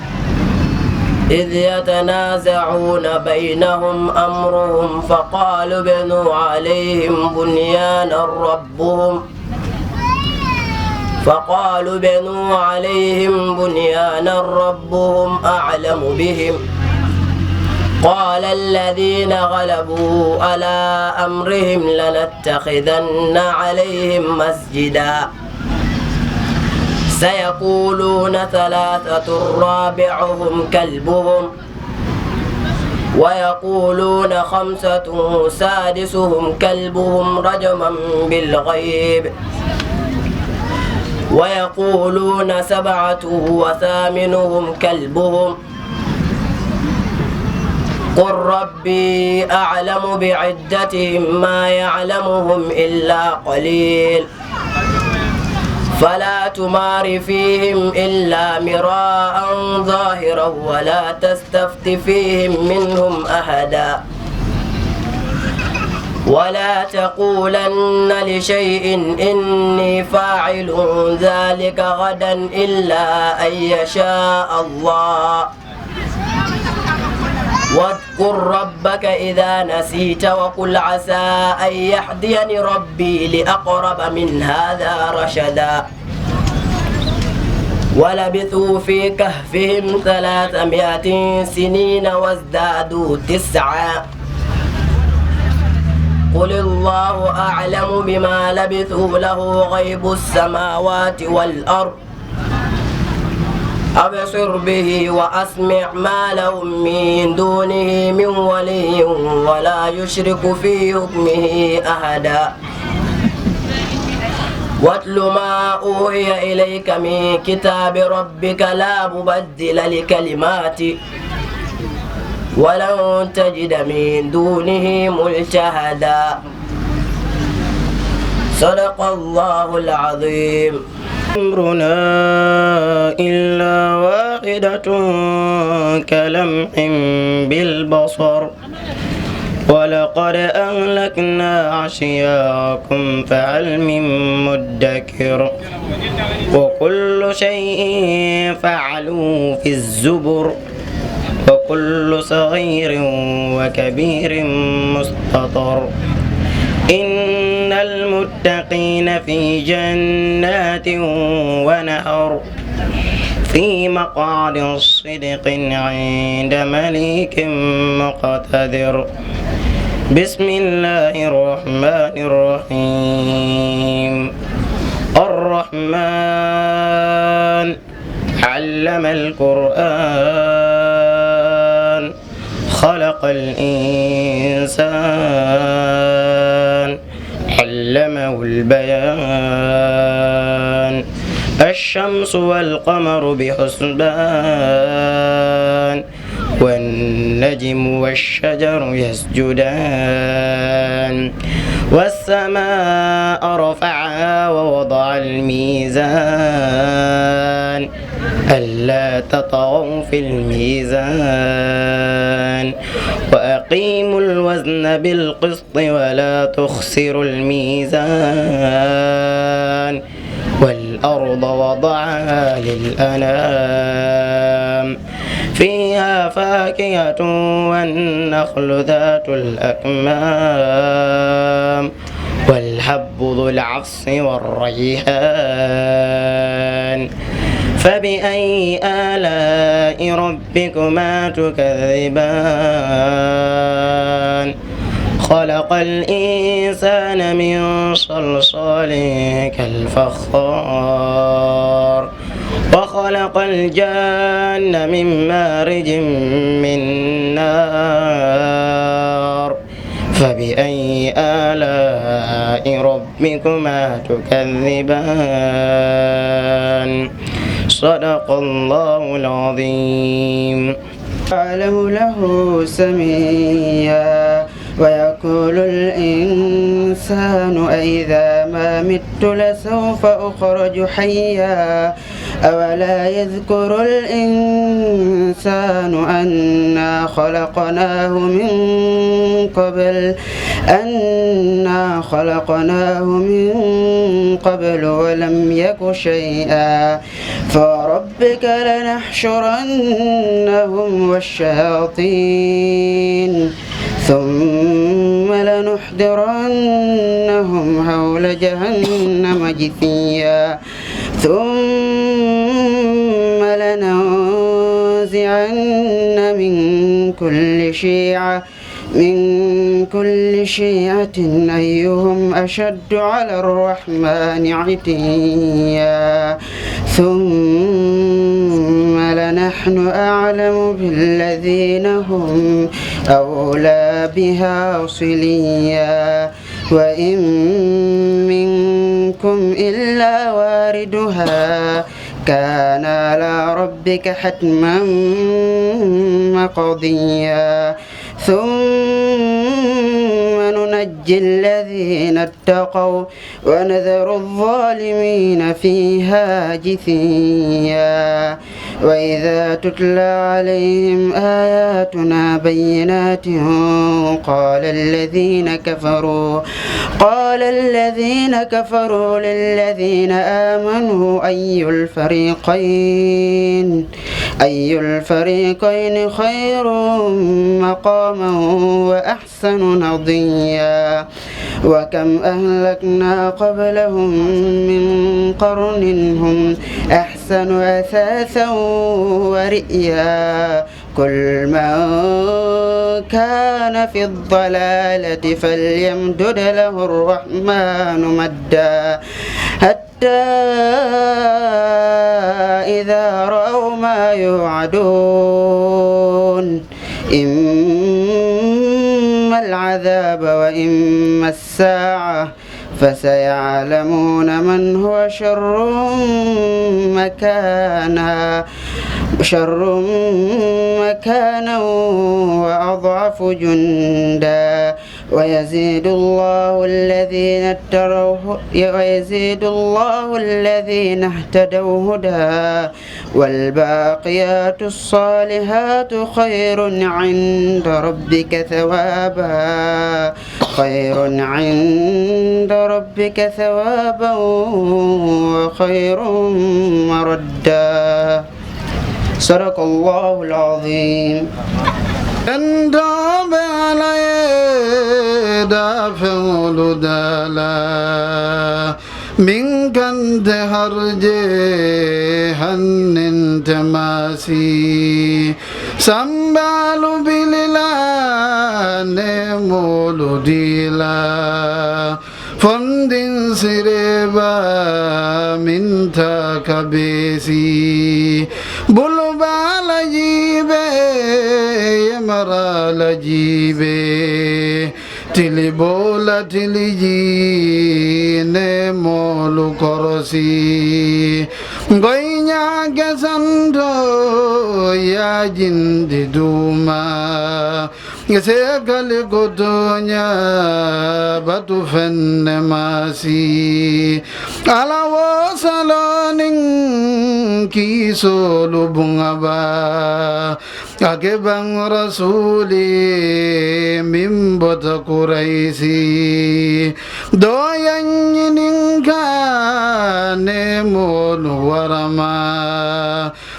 إذ يتنازعون بينهم أمرهم فقالوا ابنوا عليهم بنيانا ربهم فقالوا ابنوا عليهم بنيانا ربهم أعلم بهم قال الذين غلبوا على أمرهم لنتخذن عليهم مسجدا سيقولون ثلاثة رابعهم كلبهم ويقولون خمسة سادسهم كلبهم رجما بالغيب ويقولون سبعة وثامنهم كلبهم قل ربي أعلم بعدتهم ما يعلمهم إلا قليل فلا تمار فيهم إلا مراء ظاهرا ولا تستفت فيهم منهم أحدا ولا تقولن لشيء إني فاعل ذلك غدا إلا أن يشاء الله واذكر ربك إذا نسيت وقل عسى أن يهديني ربي لأقرب من هذا رشدا ولبثوا في كهفهم ثلاثمائة سنين وازدادوا تسعا قل الله أعلم بما لبثوا له غيب السماوات والأرض أبصر به وأسمع ما لهم من دونه من ولي ولا يشرك في حكمه أحدا واتل ما أوحي إليك من كتاب ربك لا مبدل لكلماته ولن تجد من دونه ملتحدا صدق الله العظيم أمرنا إلا واحد واحدة كلمح بالبصر ولقد أهلكنا أشياعكم فهل من مدكر وكل شيء فعلوه في الزبر وكل صغير وكبير مستطر إن المتقين في جنات ونهر في مقعد صدق عند مليك مقتدر. بسم الله الرحمن الرحيم. الرحمن. علم القرآن. خلق الإنسان. علمه البيان. الشمس والقمر بحسبان. والنجم والشجر يسجدان. والسماء رفعها ووضع الميزان. ألا تطغوا في الميزان. وأقيموا الوزن بالقسط ولا تخسروا الميزان. والأرض وضعها للأنام. فيها فاكهة والنخل ذات الأكمام. والحب ذو العصف والريحان. فبأي آلاء ربكما تكذبان. خلق الإنسان من صلصال كالفخار. وخلق الجان من مارج من نار. فبأي آلاء ربكما تكذبان. صدق الله العظيم. أعلم له سميا. ويقول الإنسان أإذا ما مت لسوف أخرج حيا. أولا يذكر الإنسان أنا خلقناه من قبل أنا خلقناه من قبل ولم يك شيئا. فوربك لنحشرنهم والشياطين ثم لنحضرنهم حول جهنم جثيا. ثم لننزعن من كل شيعة من كل شيعة أيهم أشد على الرحمن عتيا. ثم لنحن أعلم بالذين هم أولى بها صليا. وإن منكم إلا واردها كان على ربك حتما مقضيا. ثم ننجي الذين اتقوا ونذر الظالمين فيها جثيا. وإذا تتلى عليهم آياتنا بينات قال الذين كفروا قال الذين كفروا للذين آمنوا أي الفريقين أي الفريقين خير مقاما وأحسن نضيا. وكم أهلكنا قبلهم من قرن هم أحسن أثاثا ورئيا. قل من كان في الضلالة فليمدد له الرحمن مدا حتى إذا رأوا ما يوعدون إما العذاب وإما الساعة فسيعلمون من هو شر مكانا شر مكانا وأضعف جندا ويزيد الله الذين اتروا ويزيد الله الذين اهتدوا هدى، والباقيات الصالحات خير عند ربك ثوابا خير عند ربك ثوابا وخير مردا. صدق الله العظيم. Endoɓe alaye da fewlu dala. Min kante harje hanninte masi. Sambalu bilila ne molu dila. Fondin sireba min ta kabesi. Bulubala jibe, yemara la jibe. Tili bola tiliji ne molu korosi. Ngoy ñaage santo yajindi duma. Sekali kotoña batu fenne masi. Ala wo salonin kisolu bungaba. Ake ban rasuli min bota kuraisi. Doyan ñininka ne molu warama.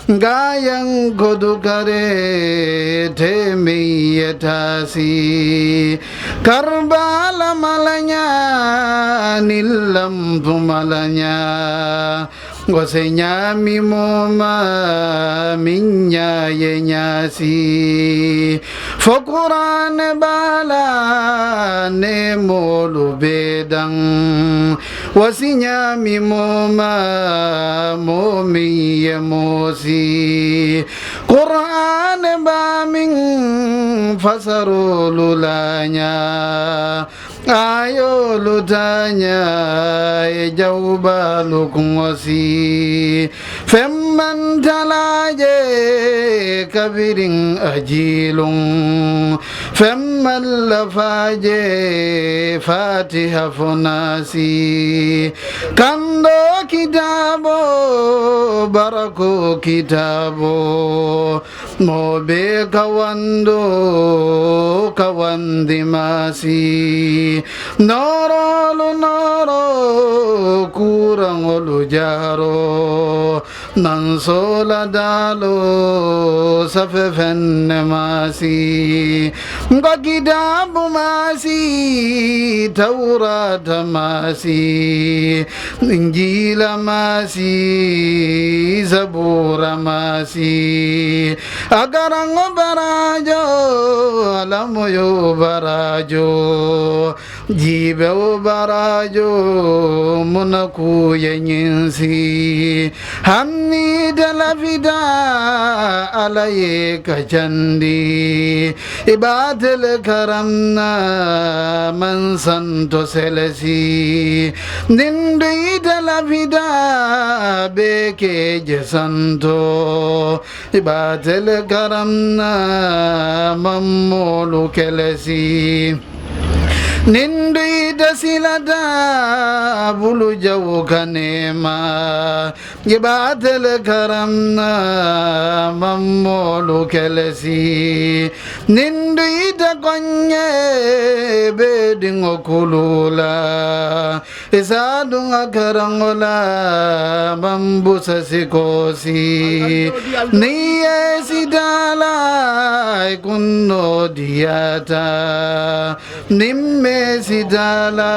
Gayan kodu kare te min yetasi. Karbala malanya ni lampu malanya. Ngose ñami moma min ñaye ñasi. Fokurane bala ne molu bedan. Wasi ñami moma momin ye mosi. Qur'ane ba min fasarolu laña. Ayolu taña e jawbalu kuŋosi. Femmantalaje kabirin ajilun. Femmallafaje fatiha fonasi. Kando kitabo barako kitabo. Mo be kawando kawandi masi. Norolu noro kurangolu jaro. Nan sola dalo safe fenne masi. Ngo kitabu masi, taurata masi. Injila masi, zabura masi. Agarango barajo, alamoyo barajo. Jibe o barajo, munakuye ñinsi. Hanni dalafida alaye kajandi. Ibatel karamna man santo selesi. Nindu idalafida beke je santo. Ibatel karamna man molu kelesi. Nindu ida silada bulu jawu kanema. Jibatel karamna man molu kelesi. Nindu ida konye bedingo kulula. Isa dunga karangola man busa sikosi. Niye sidala kunno diyata. Nimme sidala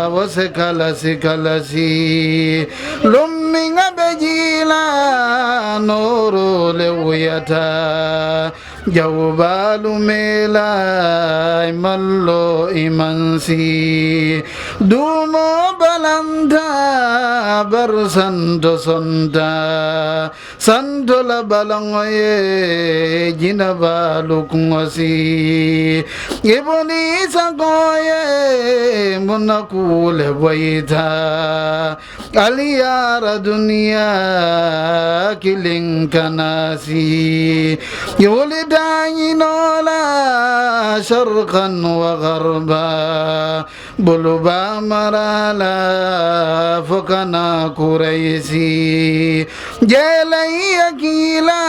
wose kalasi kalasi. Lumminga bejila noro le uyata. Jawbalu mela imallo imansi. Dumo balanta bar santo sonta. Santo la balangoye jina balu kungosi. Ibuni sangoye munakule boita. Aliyara duniya kiliŋ kana si. Wuli dañi nola sharqan wa garba. Bulu ba marala fo kana Kuraysi. Jelay ya kila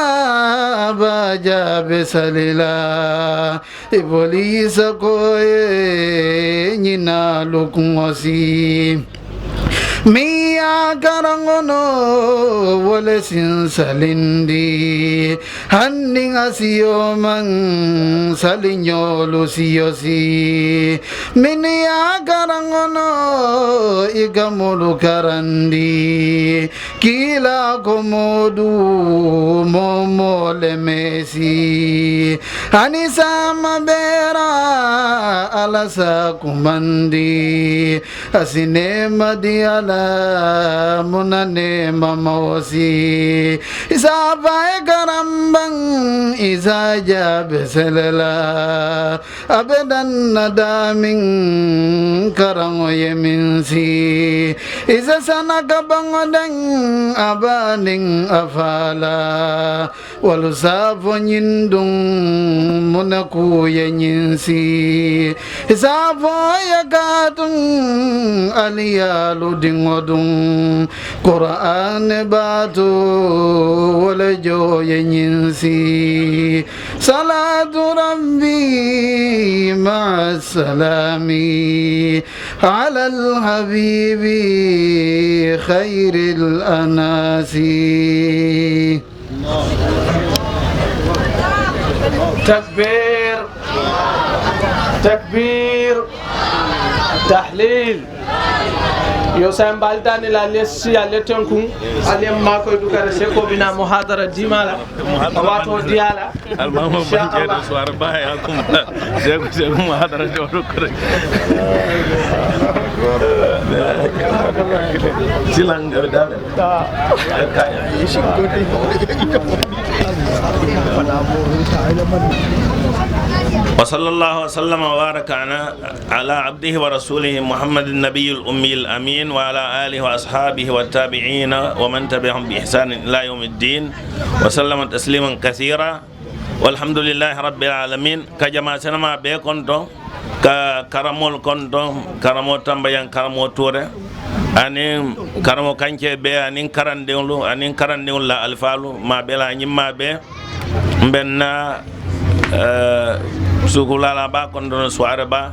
ba jabe salila. Ibolisa koye ñina lukŋosi. Mi ya karaŋono wole sin salindi. Hanniŋa siyo maŋ saliñolu siyosi. Min ya karaŋono igamolu karandi. Kila ko modu momo le mesi. Ani sama bera ala sa kumandi. Asine madi ala munane mamaosi. Isa bai karambang isa jabe selela. Abedan nadamin karaŋo yeminsi. Isa sana kabaŋo daŋ abanin afala. Walu safo ñindun munaku yeñinsi. Safo yakatun aliyalu diŋodun. Qur'an batu wala jo yeñinsi. Salatu rabbi ma'a salami. على الحبيب خير الأناس. Takbir. Takbir. Tahlil. Yo sa en mbaltani la lesi a leten kun. Alem mako dukare seko bina muhadara dimala. Wato diala. Almama banke da suwar baya kuma. Sai ku, sai ku muhadara da wani kure. Silan da. وصلى الله وسلم وبارك على عبده ورسوله محمد النبي الأمي الأمين وعلى آله وأصحابه والتابعين ومن تبعهم بإحسان إلى يوم الدين وسلم تسليما كثيرا. Walhamdulillahi rabbil alamin. Ka jama senama be konto, ka karamol konto, karamo Tambayan, karamo Ture, anin karamo Kance be, anin karandiŋolu, anin karandiŋolu la alfalu, ma be la ñimma be. Mbenna, eh, sukulala ba konto no suware ba,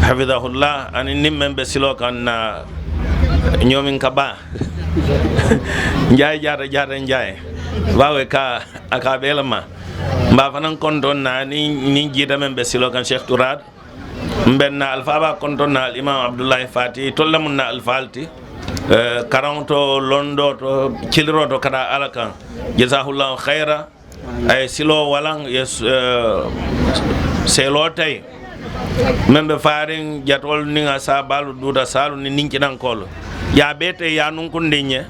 hafidahullah, anin nimmen be silo kan na ñomin ka ba. Njaay jaata, jaata njaay. Bawe ka, aka belama. Mba fanan konton na ni, ni jida men be silo kan Cheikh Tourade. Mbenna alfaba konton na al Imam Abdullahi Fati. Tolla mun na alfalti. Eh, karanto londo to ciliro to kada alakan. Jazahullahu khaira. Ay silo walan yes, eh, selo tay. Men be farin jatol ni nga sa balu duda salu ni ninki nan kolo. Ya bete ya nun kundinye.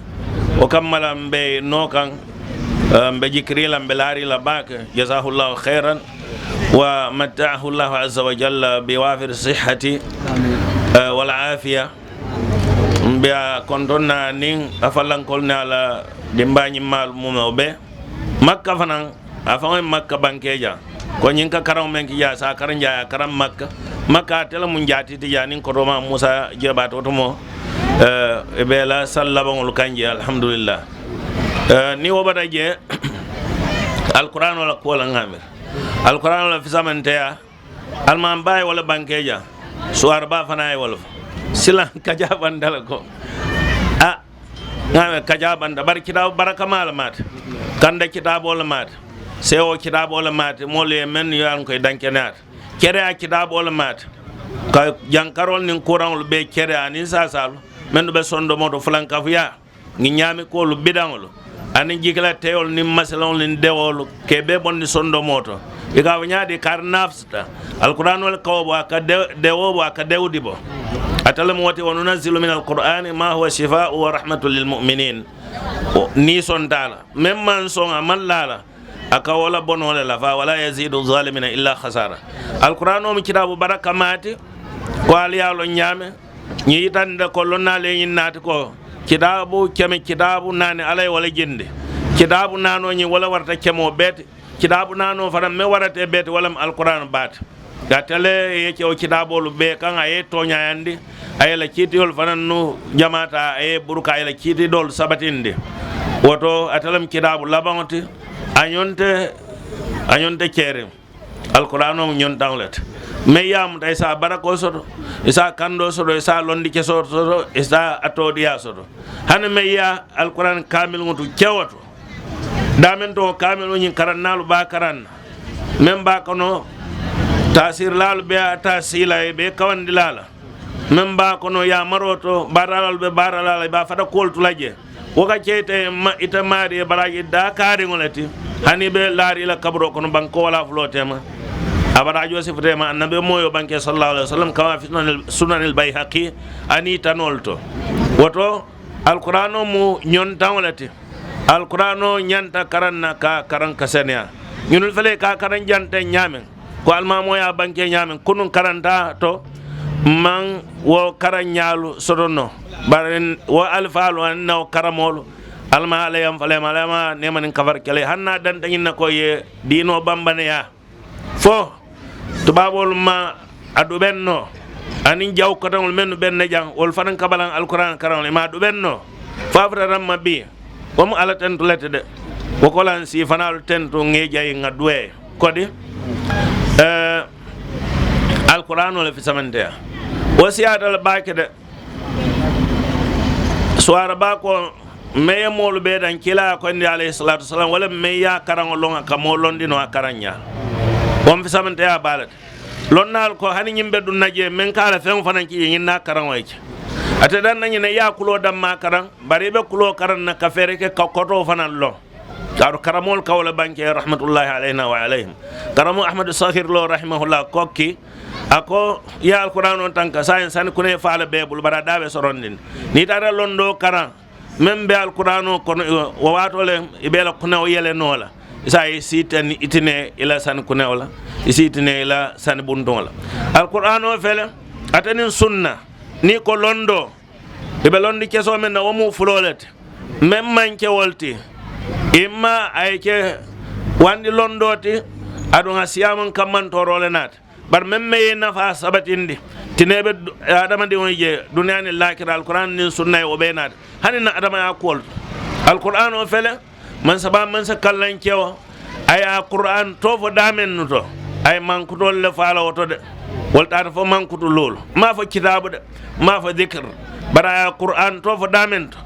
O kammala mbe no kan, eh, mbe jikri la, mbe lari la bak. Jazahullahu khairan. Wa matta'ahu Allahu azza wa jalla bi wafir sihhati, eh, wal afiya. Mbe a kontonna nin a falankol ne ala dimbañi mal mumo be. Makka fanan, a faŋo ye Makka bankeja. Ko ñiŋ ka karaŋo meŋ ki ja, sa karaŋ ja, a karaŋ Makka. Makka, a tela muŋ jaati ti ja, niŋ kotoma Musa jeba to tumo. Eh, i be la sal labaŋolu kaŋ je, alhamdulillah. Eh, ni wo bata je, Alkuraano la kuwo la ŋa mira. Alkuraano la fisamanteya, almaŋ ba ye wo le bankeja. Suwar ba fana ye wo le fo. Silaŋ ka ja banta le ko. A, Ŋa me kaja banta, bari kitaabu baraka maa le maati. Kanda kitaabu le maati. Sewo kitaabu le maati. Moolu ye men yo an koy dankenaati. Kere a kitaabu le maati. Ka jankarol niŋ kuraŋolu be kere a niŋ sasaalu. Mennu be sondomoo to fulankafuya. Ngi ñaami koolu bidaŋolu. Ani jikila teyolu niŋ masalaŋolu niŋ dewolu. Ke be bondi sondomoo to. I ka fo ñaadi kar nafs Alkuraano le kawo bo a ka de, dewo bo a ka dewdi bo. Atala mu wati, wa nunazzilu min alqur'ani ma huwa shifa'u wa rahmatun lil mu'minin. O, ni sontala. Mem man son a man lala. A ka wala bono le la fa wala yazidu zalimina illa khasara. Alkuraano mu kitaabu baraka maati. Ko ali ya lo ñaame. Ñi yitande ko lonnale ñin naati ko kitaabu keme kitaabu naani alay wala jindi. Kitaabu naanoo ñin, wo le warata cemoo bee ti. Kitaabu naanoo fanaŋ, meŋ warata bee ti, wo lemu Alqur'aanu baa ti. Ka tele ye cewo kitaaboolu bee kaŋ, a ye tooñaayandi, a ye la kiitiyolu fanaŋ nu jamaata, a ye buruka, a ye la kiiti doolu sabatindi. Wo to, ate lemu kitaabu labaŋo ti, a ñonte, a ñonte keeriŋ. Alqur'aanoo mu ñontaŋo le ti. Meŋ ye a muta, i si a barakoo soto, i si a kandoo soto, i si a londi kesoo soto, i si a toodiyaa soto. Hani meŋ ye Alqur'aani kaamiliŋo tu cewo to, daameŋ to, kaamiloo ñiŋ karannaalu be a karaŋ na. Meŋ be a kono, taasirilaalu be a taasii la, i be i kawandi la a la. Meŋ be a kono, yaamaroo to, baaralaalu be baara la a la, i be a fata kuwolu tu la jee. Wo ka ke ite ma-, ite maarii ye baraaji daakaariŋo le ti, hani i be laariŋ i la kaburoo kono, bankoo walla fuloo teema. A baraajoo si futa i ma, Annabi moo ye wo banke, sallallahu alayhi wa sallam, kama fi sunanil, sunanil Bayhaqi, aniŋ i tanoolu to. Wo to, Alqur'aanoo mu ñontaŋo le ti. Alqur'aanoo ñanta karaŋ na, ka a karaŋ ka seneyaa. Ñunnu fele, ka a karaŋ janteŋ ñaameŋ, ko alimaamoo ye a banke ñaameŋ, kunuŋ karanta to, maŋ wo karaŋñaalu soto noo. Bari wo alifaalu aniŋ na wo karamoolu, Alla maŋ Alla yanfa le, Alla maŋ neema niŋ kafari ke la, hani niŋ a danta ñiŋ na ko i ye diinoo bambaneyaa. Fo tubaaboolu maŋ a dubeŋ noo, aniŋ jaw koteŋolu mennu be n na jaŋ, wolu fanaŋ ka balaŋ Alqur'aana karaŋo la, i maŋ a dubeŋ noo. Fo a futata n ma bii, wo mu Alla tentu le ti de. Wo ko la n siifanaalu tentu, ŋa i jayi, ŋa duwee. Kodi, eh, Alqur'aanoo le fisamanteyaa. Wo siyaata le baake de. Suwaara baa ko, meŋ ye moolu bee daŋ, kiilaa ye a koyindi, alayhi salaatu wa salaam, wo le meŋ ye a karaŋo loŋ, a ka moo londi noo a karaŋ ñaa. Wo mu fisamanteyaa baa le ti. Lonnaalu ko, hani ñiŋ be duŋ na jee, meŋ ka a la feŋo fanaŋ ki jee, ñiŋ naa karaŋo ye ke. Ate daŋ na ñiŋ na, i ye a kuloo dammaa karaŋ, bari i be kuloo karaŋ na ka feere ke ka kotoo fanaŋ loŋ. Kaatu karamoolu ka wo le banke, rahmatullahi alayna wa alayhim. Karamoo Ahmadu Saxiir Lo, rahimahullah, kokki, a ko, i ye Alqur'aanoo tanka, saayiŋ sani kunee faa le be i bulu, bari a daa be sorondiŋ. Niŋ i taata londoo karaŋ, meŋ be Alqur'aanoo kono, wo waatoo le, i be i la kunewo yele noo la. I si a ye i si i tene, i tene i la sani kunewo la, i si i tene i la sani buntuŋo la. Alqur'aanoo fele, ate niŋ sunna, niŋ i ko londoo, i be londi kesoo meŋ na, wo mu fuloo le ti. Meŋ maŋ ke wolu ti, imma a ye ke wandi londoo ti, aduŋ a siyaamaŋ kammantooroo le naata. Bari meŋ, meŋ ye i nafaa sabatindi, tinee be du-, hadamadiŋo ye jee, duniyaa niŋ laakiraa, Alqur'aana niŋ sunna ye wo bee naata. Hani n na hadamayaa kuwolu to, Alqur'aanoo fele, mansa baa, mansa kallaŋ kewo, a ye a Qur'aana too fo daameŋ nu to, a ye mankutoolu le fo a la wo to de. Wolu taata fo mankutu luulu. Maŋ a fo kitaabu de, maŋ a fo dikir. Bari a ye a Qur'aana too fo daameŋ to,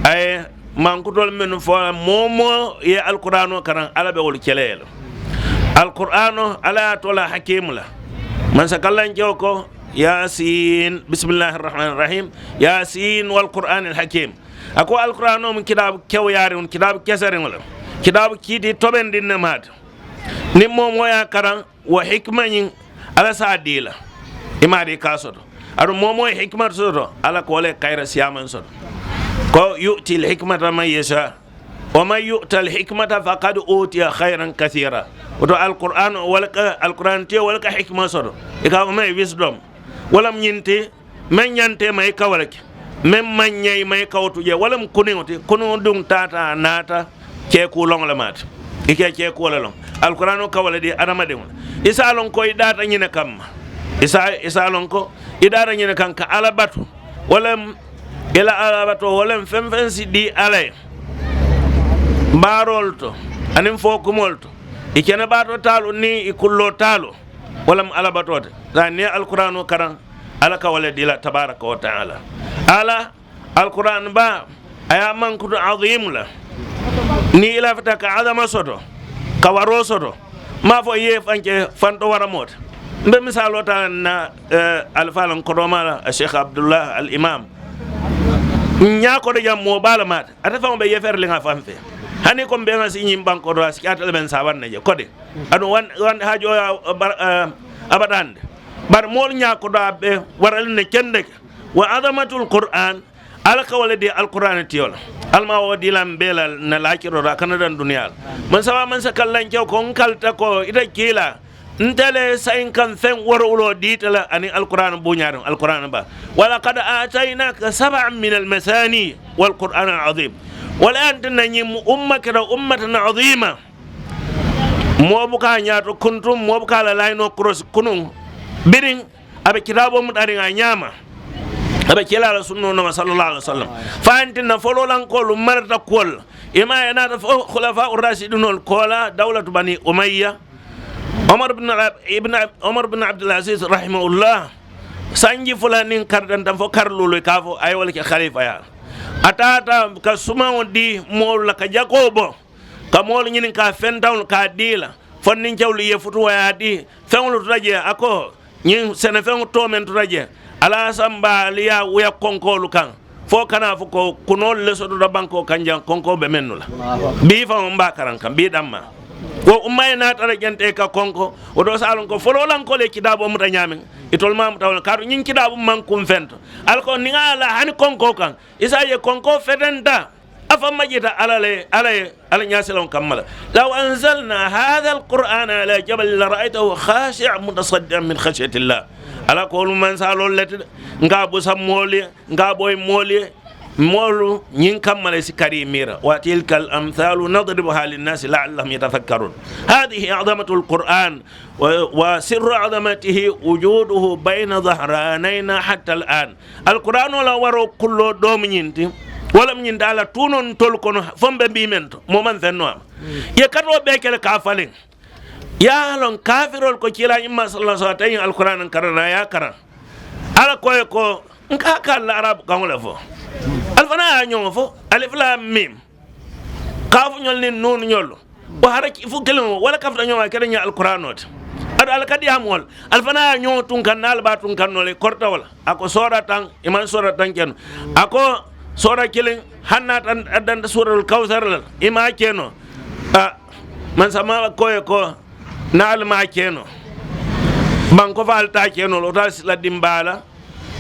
a ye mankutoolu mennu fo a la, moo wo moo ye Alqur'aanoo karaŋ, Alla be wolu ke la i ye le. Alqur'aanoo, Alla ye a too le hakiimu le. Mansa kallaŋ kewo ko, Yaasiin, bisimillahi rahmaani rahiim, Yaasiin wal Qur'aanil hakiim. A ko Alqur'aanoo mu kitaabu kewuyaariŋo, kitaabu keseriŋo le, kitaabu kiitii tobendiŋ ne maati. Niŋ moo wo moo ye a karaŋ, wo hikima ñiŋ, Alla si a dii i la, i maarii ka a soto. Aduŋ moo wo moo ye hikimatu soto, Alla ko wo le kayira siyaamaŋ soto. Ko, yu'til hikmata man yashaa, wa man yu'tal hikmata faqad utiya khayran kathiira. Wo to Alqur'aanoo, wo le ka, Alqur'aana tiyo, wo le ka hikima soto. I ka a fo meŋ ye wisdom. Wo le mu ñiŋ ti, meŋ ñanta i ma, i ka wo le ke. Meŋ maŋ ña i ma, i ka wo tu jee. Wo le mu kuniŋo ti, kuniŋo duŋ taata, a naata ceekuloŋo le maati. I ka ceekuwo le loŋ. Alqur'aanoo ka wo le dii hadamadiŋo la. I si a loŋ ko i daata ñiŋ ne kamma. I si a, i si a loŋ ko i daata ñiŋ ne kaŋ ka Alla batu. Wo le mu i la Alla batoo, wo le mu feŋ feŋ si dii Alla ye. Baaroolu to, aniŋ fookumoolu to, i kenebaatoo taalu niŋ i kulloo taalu, wo le mu Alla batoo ti. Saayiŋ niŋ i ye Alqur'aanoo karaŋ, Alla ka wo le dii i la, tabaaraka wa ta'aala. Alla, Alqur'aana baa, a ye a mankutu aziimu le. Niŋ i lafita ka azama soto, ka waroo soto, maŋ a fo i ye i faŋ ke fanto waramoo ti. Mbe misaaloo taa la n na, eh, alifaa la n kotoomaa la, Sheikh Abdullah al Imam. Ñaa koto jaŋ moo baa le maati. Ate faŋo be yeferiliŋ a faŋ fee. Hani ko mbe ŋa si ñiŋ bankoo to, a si ke ate le be n saawaŋ na jee. Kodi, aduŋ wan, wan haajoo ye a, bar-, eh, a bataandi. Bari moolu ñaa koto a be waraliŋ ne kendeke. Wa azamatul Qur'aan, Alla ka wo le dii Alqur'aana tiyo la. Alla maŋ wo dii la mbe la n na laakiroo to, a kana daŋ duniyaa la. Mansa baa, mansa kallaŋ kewo ko, n kalita ko ite kiilaa, nte le saayiŋ kaŋ feŋ woorowuloo dii ite la, aniŋ Alqur'aana buñaariŋo, Alqur'aana baa. Wa laqad aataynaaka sab'an minal masaani wal Qur'aanal aziim. Wala antinna ñiŋ umma keta ummatan azima. Moo buka ñaato kuntum, moo buka la layino kurosi kunun. Biriŋ, a be kitaaboo muta riŋ a ñaama. A be kila la sunnoo nooma, sallallahu alaihi wasallam. Fa antinna foloolankoolu marata kuwol. I ma ye naata fo khulafa urrasidinol kola, dawlatu Bani Umayya. Omar bin Ab-, ibn Ab-, Omar bin Abdul Aziz rahimahullah, sanji fula niŋ kari dantaŋ fo kari luulu, ka fo a ye wala ke khalifa ya. A taata ka sumaŋo di moolu la, ka jakoo bo, ka moolu ñiniŋ ka fentaŋolu ka di la, fonniŋ cewlu ye futuwaya di, feŋolu tuta je, a ko, ñiŋ senefeŋo too meŋ tuta je, Ala samba ali ye a wuya konkoolu kaŋ, fo kana fo ko kunoolu le sotota bankoo kaŋ jaŋ, konkoo be mennu la. Bii faŋo mba karaŋ kaŋ, bii damma. Wo umma ye naa tara jente ka konko, wo to saalon ko foloolankoolu ye kitaaboo muta ñaameŋ, itolu maa muta wala, kaatu ñiŋ kitaabu maŋ kuŋ fento. Ali ko niŋ a la hani konkoo kaŋ, isa ye konkoo fetenta. Afa majita Alla le, Alla ye, Alla ñaasilaŋo kamma la. Law anzalna hadha alqur'ana ala jabalin lara'aytahu khashi'an mutasaddi'an min khashyatillah. Alla ko wolu maŋ saaloolu le ti de. Nka busa moolu ye, nka boyi moolu ye, moolu ñiŋ kamma le si kari miira. Wa tilka al amthalu nadribuha linnasi la'allahum yatafakkarun. Hadhihi azamatu alqur'an wa, wa sirru azamatihi wujuduhu bayna dhahranayna hatta al an. Alqur'ano la waroo kulloo doo mu ñiŋ ti, wo le mu ñiŋ ti, a la tuunoo ntolu kono, fo mbe mbii meŋ to, moo maŋ feŋ noo a ma. I ye katoo bee ke le ka a faliŋ. I ye a loŋ, kaafiroolu ko kiilaa ñiŋ maa sallallahu alaihi wasallam, a te ñiŋ alqur'ana karaŋ na, a ye a karaŋ. Alla ko i ye ko, n ka a kaŋ la arabu kaŋo le fo. Ali fanaa ye a ñoŋo fo, alif laam miim. Kaafuñolu niŋ nuunuñolu. Wo hara ki-, fu kiliŋo, wo le kafuta ñoŋo, a keta ñiŋ alqur'ano ti. Aduŋ ali ka diyaamu wo le. Ali fanaa ye a ñoŋo tunkaŋ, niŋ ali be a tunkaŋ noo la, i korita wo le. A ko soora taŋ, i maŋ soora taŋ ke noo. A ko soora kiliŋ, hani a tan-, a danta suuratul kawsara la, i maŋ a ke noo. A, mansa maa ko i ye ko, niŋ ali maŋ a ke noo, banko fo ali te a ke noo la, wo to ali si la dimbaa la.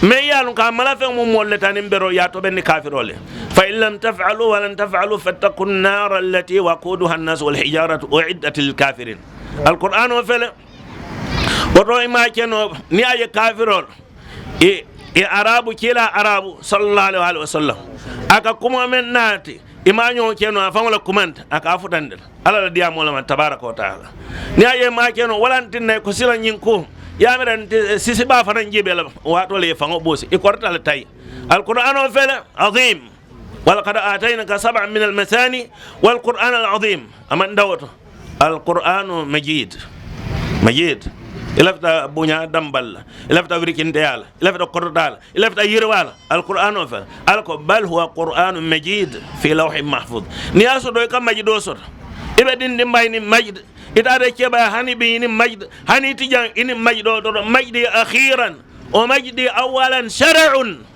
Meŋ ye a loŋ ko a mala feŋ mu moolu le ti aniŋ beroo, i ye a tobendi kaafiroolu ye. Fa in lam taf'alu wa lan taf'alu fattaqu nnara allati waquduha nnasu wal hijaratu uiddat lil kafirin. Alqur'ano fele. Wo to i maŋ a ke noo, niŋ a ye kaafiroolu, i, i arabu, kiilaa arabu, sallallahu alaihi wa sallam. A ka kumoo meŋ naati, i maŋ a ñoŋo ke noo, a faŋo le kumanta, a ka a futandi le. Alla la diyaamoo le maa, tabaaraka wa taala. Niŋ a ye i maŋ a ke noo, wo le ye a tinna i ko sila ñiŋ ko, i ye a miira nte, eh, sisibaa fanaŋ jiibee la, waatoo le i ye faŋo buusi, i korita le tayi. Alqur'ano fele, azim. Wa laqad aataynaka sab'an minal masaani wal qur'aanal aziim. A maŋ dawo to. Alqur'anu majiid. Majiid. I lafita buñaa dambal la. I lafita wirikinteyaa la. I lafita kototaa la. I lafita yiriwaa la. Alqur'ano fele. Alla ko, bal huwa qur'anun majiid fi lawhin mahfuuz. Niŋ i ye a soto, i ka majidoo soto. I be dindiŋ bayini majid. I taata i keebaayaa hani i be i niŋ majid. Hani i ti jaŋ i niŋ majidoo to. Majdi akhiiran. Wa majdi awwalan shar'un.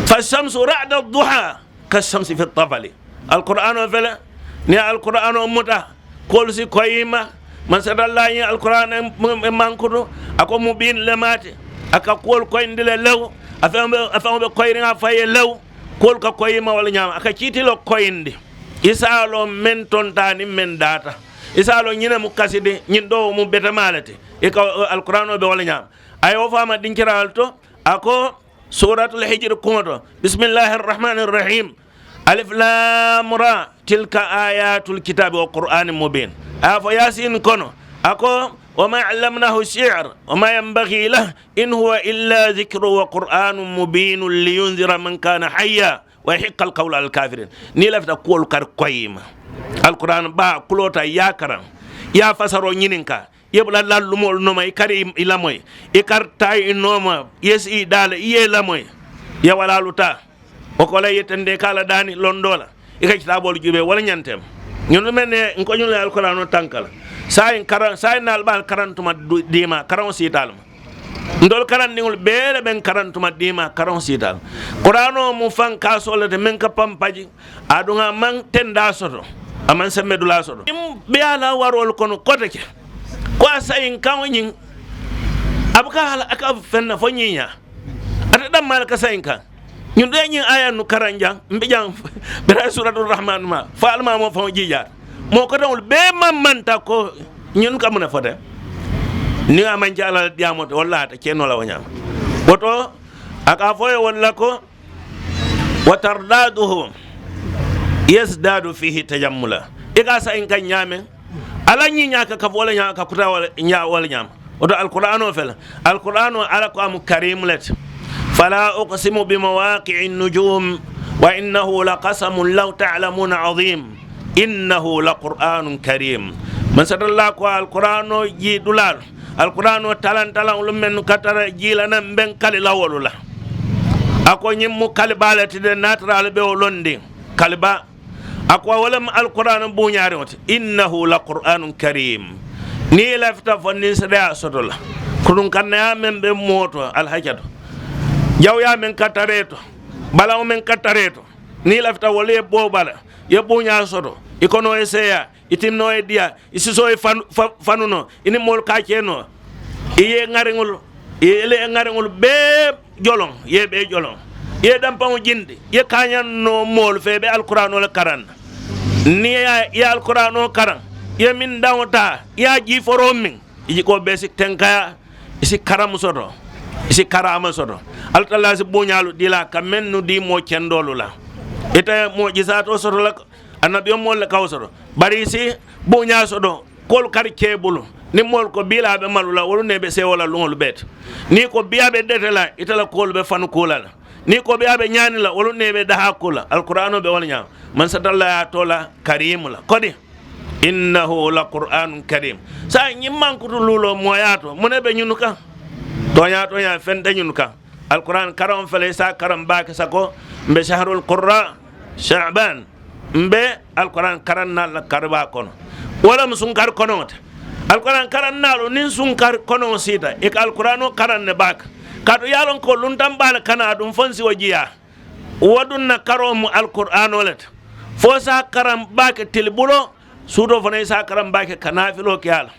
Fa shamsu ra'da duha. Ka shamsi fi tafali. Alqur'ano fele. Niŋ i ye alqur'ano muta, kuwolu si koyi i ma. Mansa Dallaa ñiŋ alqur'ana m-, m-, mankutu, a ko mubiin le maa ti. A ka kuwolu koyindi le lew. A feŋo be, a feŋo be koyiriŋ a faŋ ye lew. Kuwolu ka koyi i ma wo le ñaama. A ka kiitiloo koyindi. I si a loŋ meŋ tonta niŋ meŋ daata. I si a loŋ ñiŋ ne mu kasidi, ñiŋ doo mu betemaa le ti. I ka, alqur'ano be wo le ñaama. A ye wo fo a ma dinkiraalu to, a ko, Suuratul Hijri kuŋo to, bismillahi arrahmani arrahim. Alif lam ra, tilka ayatul kitaabi wa qur'anin mubiin. A ye a fo Yaasin kono, a ko, wa ma allamnahu shi'r, wa ma yanbaghi lah, in huwa illa dhikrun wa qur'anun mubiinun liyundhira man kana hayya, wa yahiqqal qawlu alal kaafiriin. Niŋ i lafita kuwolu kari koyi i ma. Alqur'an baa, kuloo taa, i ye a karaŋ, i ye a fasaroo ñininkaa. I ye bula lallumoolu nooma, i kari i lamoyi. I kari taa i nooma, i ye sii i daa la, i ye i lamoyi. I ye walaalu taa. Wo ko la i ye tendee ka a la daani londoo la. I ka kitaaboolu juubee, wo le ñanta i ma. Ñun meŋ ne, n ko ñun le alqur'ano tanka la. Saayiŋ karaŋ, saayiŋ niŋ ali be ali karaŋ tuma du-, diimaa, karaŋo siita ali ma. Ntolu karandiŋolu bee le be n karaŋ tuma diimaa, karaŋo siita ali ma. Qur'ano mu fankaasoo le ti meŋ ka pampaji. Aduŋ a maŋ tendaa soto, a maŋ sembe dulaa soto. Niŋ be a la waroolu kono kote ke, ko a sayinkaŋo ñiŋ, a buka a la, a ka feŋ na fo ñiiñaa. Ate dammaa le ka sayinkaŋ. Ñun de ñiŋ aayaanu karaŋ jaŋ, mbe jaŋ, bira Suuratul Rahmaan maa, fo alimaamoo faŋo jiijaata. Moo koteŋolu bee maŋ manta ko ñun ka muŋ ne fo teŋ. Niŋ a maŋ ke Alla la diyaamoo ti, wallaahi a te ke noo la wo ñaama. Wo to, a ka a fo i ye walla ko, wa tardaaduhu. يزداد فيه تجملا. I ka sa in ka ñaamen, ala ñiña ka kafu wala ñaama, ka kuta wala ña-, wala ñaama. Woto Alqur'aano fele. Alqur'aano, Ala ko a mu karimu le ti. فلا أقسم بمواقع النجوم وإنه لقسم لو تعلمون عظيم إنه لقرآن كريم. Mansatallaa ko Alqur'aano jii dulaalu, Alqur'aano talan talan lu men ka tara jii la nan ben kali la wolu la. A ko ñiŋ mu kali baa le ti de, niŋ a tara ali be wo londi, kali baa. A ko wo le mu Alqur'aano buuñaariŋo ti. إنه لقرآن كريم. Niŋ i lafita fo niŋ seedeyaa soto la, kununkannaya meŋ be moo to, alhakka to, jawuyaa meŋ ka taree to, balaŋo meŋ ka taree to, niŋ i lafita wolu ye boo bala, i ye buuñaa soto, i konoo ye seeyaa, i timinoo ye diyaa, i sisoo ye fan-, fa-, fanu noo, i niŋ moolu ka a ke noo, i ye ŋariŋolu, i ye le ŋariŋolu bee joloŋ, i ye bee joloŋ, i ye dampaŋo jindi, i ye kaañaŋ noo moolu fee, i be Alqur'aanoo le karaŋ na. Niŋ i ye, i ye Alqur'aanoo karaŋ, i ye mindaŋo taa, i ye a jiiforoo miŋ, i jikoo bee si tenkayaa, i si karamu soto, i si karaama soto. Alla Taalaa si buuñaalu dii la ka mennu dii moo kendoolu la. Ite moo jisaatoo soto la, annabiyomoolu le ka wo soto. Bari i si buuñaa soto, kuwolu kari kee bulu. Niŋ moolu ko bii la a be malu la, wolu ne be seewoo la luŋolu bee to. Niŋ i ko bii a be dete la, ite la kuwolu be fanu kuu la le. Niŋ i ko bii a be ñaani la, wolu ne be dahaa kuu la. Alqur'aanoo be wo le ñaama. Mansatallaa ye a too la karimu la. Kodi, إنه لقرآن كريم. Saayiŋ ñiŋ mankutu luuloo mooyaa to, muŋ ne be ñunu kaŋ? Tooñaa tooñaa, feŋ te ñunu kaŋ. Alqur'aan karaŋo fele, i si a karaŋ baake sako, mbe شهر القراء شعبان, mbe Alqur'aan karaŋ na la kari baa kono. Wo le mu sunkari konoŋo ti. Alqur'aan karaŋ naalu niŋ sunkari konoŋo siita, i ka Alqur'aanoo karaŋ ne baake. Kaatu i ye a loŋ ko luntaŋ baa le kana a duŋ fo n si wo jiyaa. Wo duŋ na karoo mu Alqur'aanoo le ti. Fo i si a karaŋ baake tili buloo, suutoo fanaŋ i si a karaŋ baake ka naafiloo ke a la.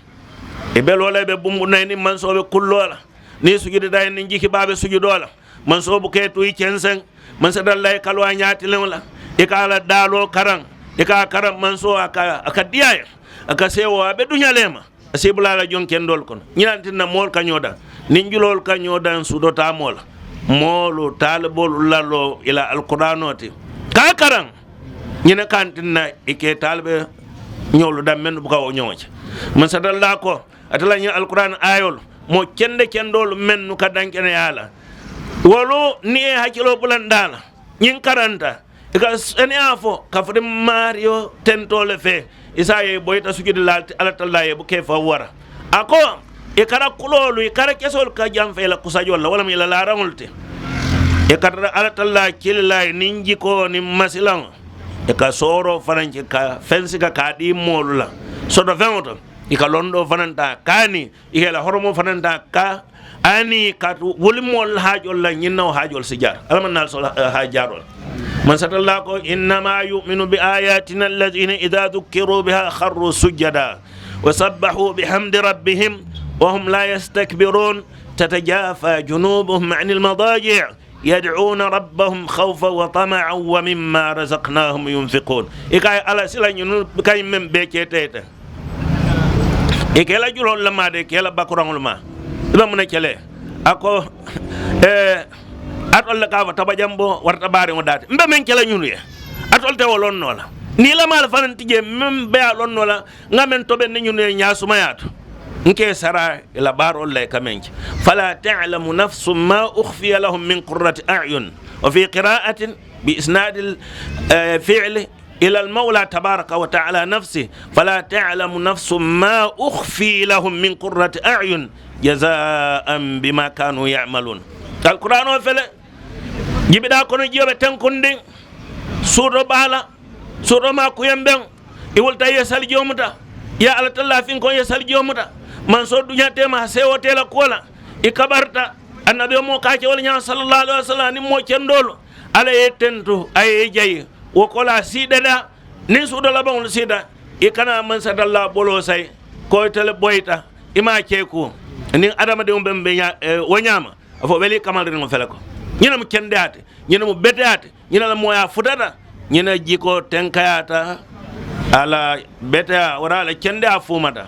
I be loo la, i be bunbunna i niŋ mansoo be kulloo la. Niŋ i sujudita i niŋ jikibaa be sujudoo la. Mansoo buka i tuu i kenseŋ. Mansatallaa i ka loo a ñaatiliŋo la. I ka a la daaloo karaŋ. I ka a karaŋ mansoo a ka, a ka diyaa i ye. A ka seewoo, a be duña le ma. A si i bula a la joŋ kendoolu kono. Ñiŋ na a tinna moolu ka ñoo daŋ. Niŋ juloolu ka ñoo daŋ suutoo taamoo la, moolu, taaliboolu la loo i la Alqur'aanoo ti, ka a karaŋ. Ñiŋ ne ka a tinna i ke taalibe ñoolu daŋ mennu buka wo ñoŋo je. Mansatallaa ko, ate la ñiŋ Alqur'aan aayoolu, moo kende kendoolu mennu ka dankeneyaa la, wolu niŋ i ye i hakiloo bulandi a la, ñiŋ karanta, i ka seneyaa fo, kafiri maariyo tentoo le fee, i si a ye i boyita sujudi la, Alla Taalaa ye i buka i faŋ wara. A ko, i kara kuloolu, i kara kesoolu ka janfa i la kusajoolu la, wo le mu i la laaraŋolu ti. I ka tara Alla Taalaa kili la i niŋ jikoo niŋ masilaŋo. I ka sooroo fanaŋ ke, ka feŋ sika ka a dii moolu la soto feŋo to. I ka londoo fanaŋ taa kaani, i ka i la horomoo fanaŋ taa ka, aniŋ ka tu wuli moolu la haajoolu la, ñiŋ na wo haajoolu si jaari. Alla maŋ na ali sola, eh, haaji jaaroo la. Mansatallaa ko, إنما يؤمن بآياتنا الذين إذا ذكروا بها خروا سجدا وسبحوا بحمد ربهم وهم لا يستكبرون تتجافى جنوبهم عن المضاجع يدعون ربهم خوفا وطمعا ومما رزقناهم ينفقون. I ka a ye Alla sila ñunu kayi meŋ bee ke teeta. I ka i la juloolu le maa de, i ka i la bakuraŋolu maa. I be muŋ ne ke le? A ko, eh, alitolu le ka a fo tabajamboo warata baariŋo daati. Mbe meŋ ke la ñunu ye, alitolu te wo loŋ noo la. Niŋ i la maalu fanaŋ ti jee, meŋ be a loŋ noo la, ŋa meŋ tobendi ñunu ye ñaasumayaa to. N ka i sara i la baaroolu la i ka meŋ ke. فلا تعلم نفس ما أخفي لهم من قرة أعين. وفي قراءة بإسناد الفعل إلى المولى تبارك وتعالى نفسه، فلا تعلم نفس ما أخفي لهم من قرة أعين جزاء بما كانوا يعملون. Alqur'aanoo fele, jibidaa kono jiyo be tenkundiŋ, suutoo baa la, suutoo maa kuyaŋ beŋ, i wulita i ye sali jiyo muta, i ye Alla Taalaa finkoŋ i ye sali jiyo muta, mansoo duñaa te i ma, seewoo te i la kuwo la, i kabarita, annabiyomoo ka a ke wo le ñaama صلى الله عليه وسلم aniŋ moo kendoolu, Alla ye i tentu, a ye i jayi, wo koolaa sii dadaa, niŋ suutoo labaŋolu siita, i kana Mansatallaa boloo sayi, ko itelu boyita, i maŋ a ke kuu, niŋ hadamadiŋo be, be ñaa, eh, wo ñaama, a fo weli kamaliriŋo fele ko, ñiŋ ne mu kendeyaa ti, ñiŋ ne mu beteyaa ti, ñiŋ ne la mooyaa futata, ñiŋ ne jikoo tenkayaata, a la beteyaa, waraŋ a la kendeyaa fuumata,